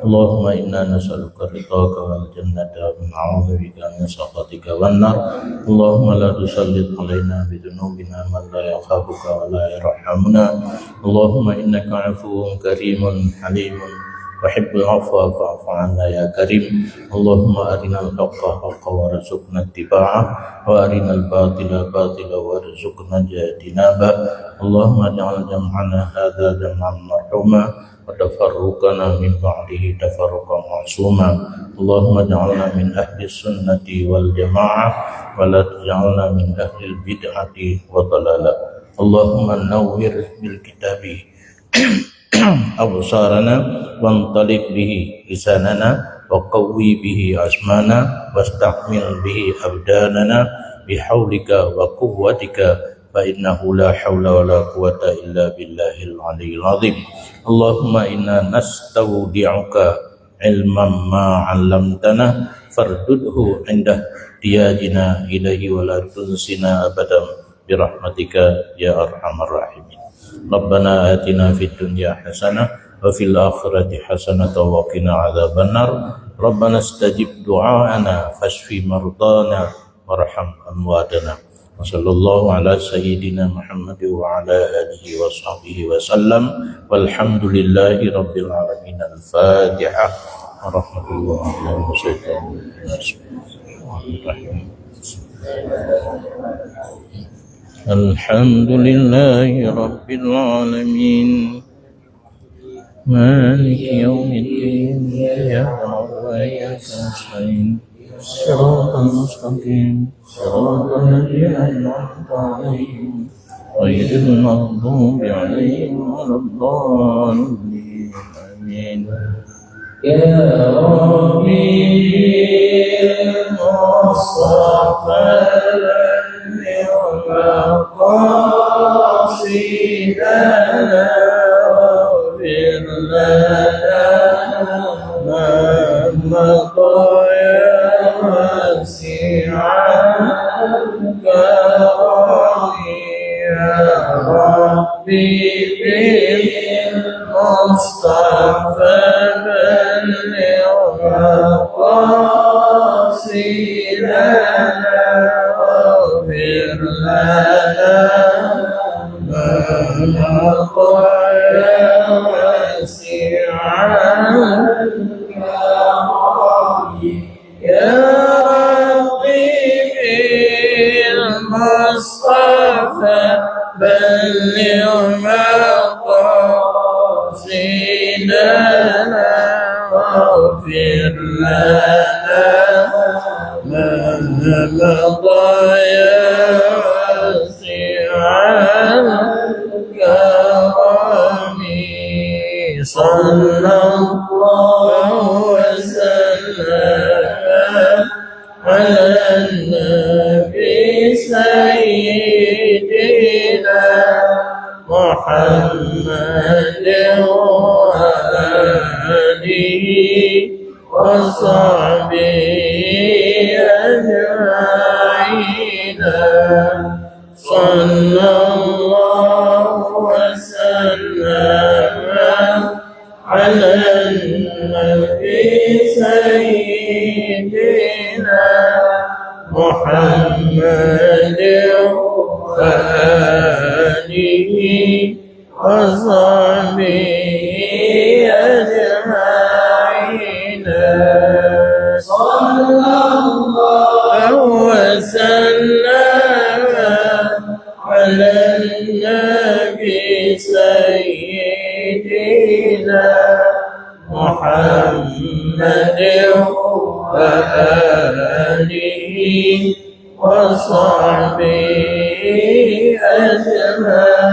اللهم إنا نسألك رضاك والجنة ونعوذ بك من سخطك والنار. اللهم لا تسلط علينا بذنوبنا من لا يخافك ولا يرحمنا. اللهم إنك عفو كريم حليم تحب العفو فاعف عنا يا كريم. اللهم أرنا الحق حقا وارزقنا اتباعه، وأرنا الباطل باطلا وارزقنا اجتنابه. اللهم اجعل جمعنا هذا جمعا مرحوما، وتفرقنا من بعده تفرقا معصوما. اللهم اجعلنا من أهل السنة والجماعة، ولا تجعلنا من أهل البدعة والضلالة. اللهم نور بالكتاب أبصارنا، وانطلق به لساننا، وقوي به عزمنا، واستعمل به أبداننا بحولك وقوتك، فإنه لا حول ولا قوة إلا بالله العلي العظيم. اللهم إنا نستودعك علما ما علمتنا، فاردده عند احتياجنا إليه ولا تنسنا أبدا برحمتك يا أرحم الراحمين. ربنا آتنا في الدنيا حسنة وفي الآخرة حسنة وقنا عذاب النار. ربنا استجب دعاءنا فاشف مرضانا وارحم أمواتنا. وصلى الله على سيدنا محمد وعلى آله وصحبه وسلم. والحمد لله رب العالمين. الفاتحة. ورحمة الله وبركاته. الحمد لله رب العالمين. مالك يوم الدين. إياك نعبد وإياك نستعين. صراط المستقيم. صراط الذين أنعمت عليهم غير المغضوب عليهم ولا الضالين. آمين. يا ربي بالمصطفى بلغ مقاصدنا واغفر لنا ما مضى يا واسع الكرم. يا ربي بالمصطفى بلغ مقاصدنا واغفر لنا ما مضى يا واسع الكرم. يا ربي بالمصطفى بلغ مقاصدنا واغفر لنا ما مضى يا واسع الكرم. صلى الله وسلم على النبي سيدنا محمد وعلى آله وصحبه أجمعين. صلى الله وسلم على النبي سيدنا محمد وآله وصحبه أجمعين. صلى الله وسلم على النبي سيدنا محمد وآله وصحبه أجمعين.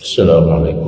السلام عليكم.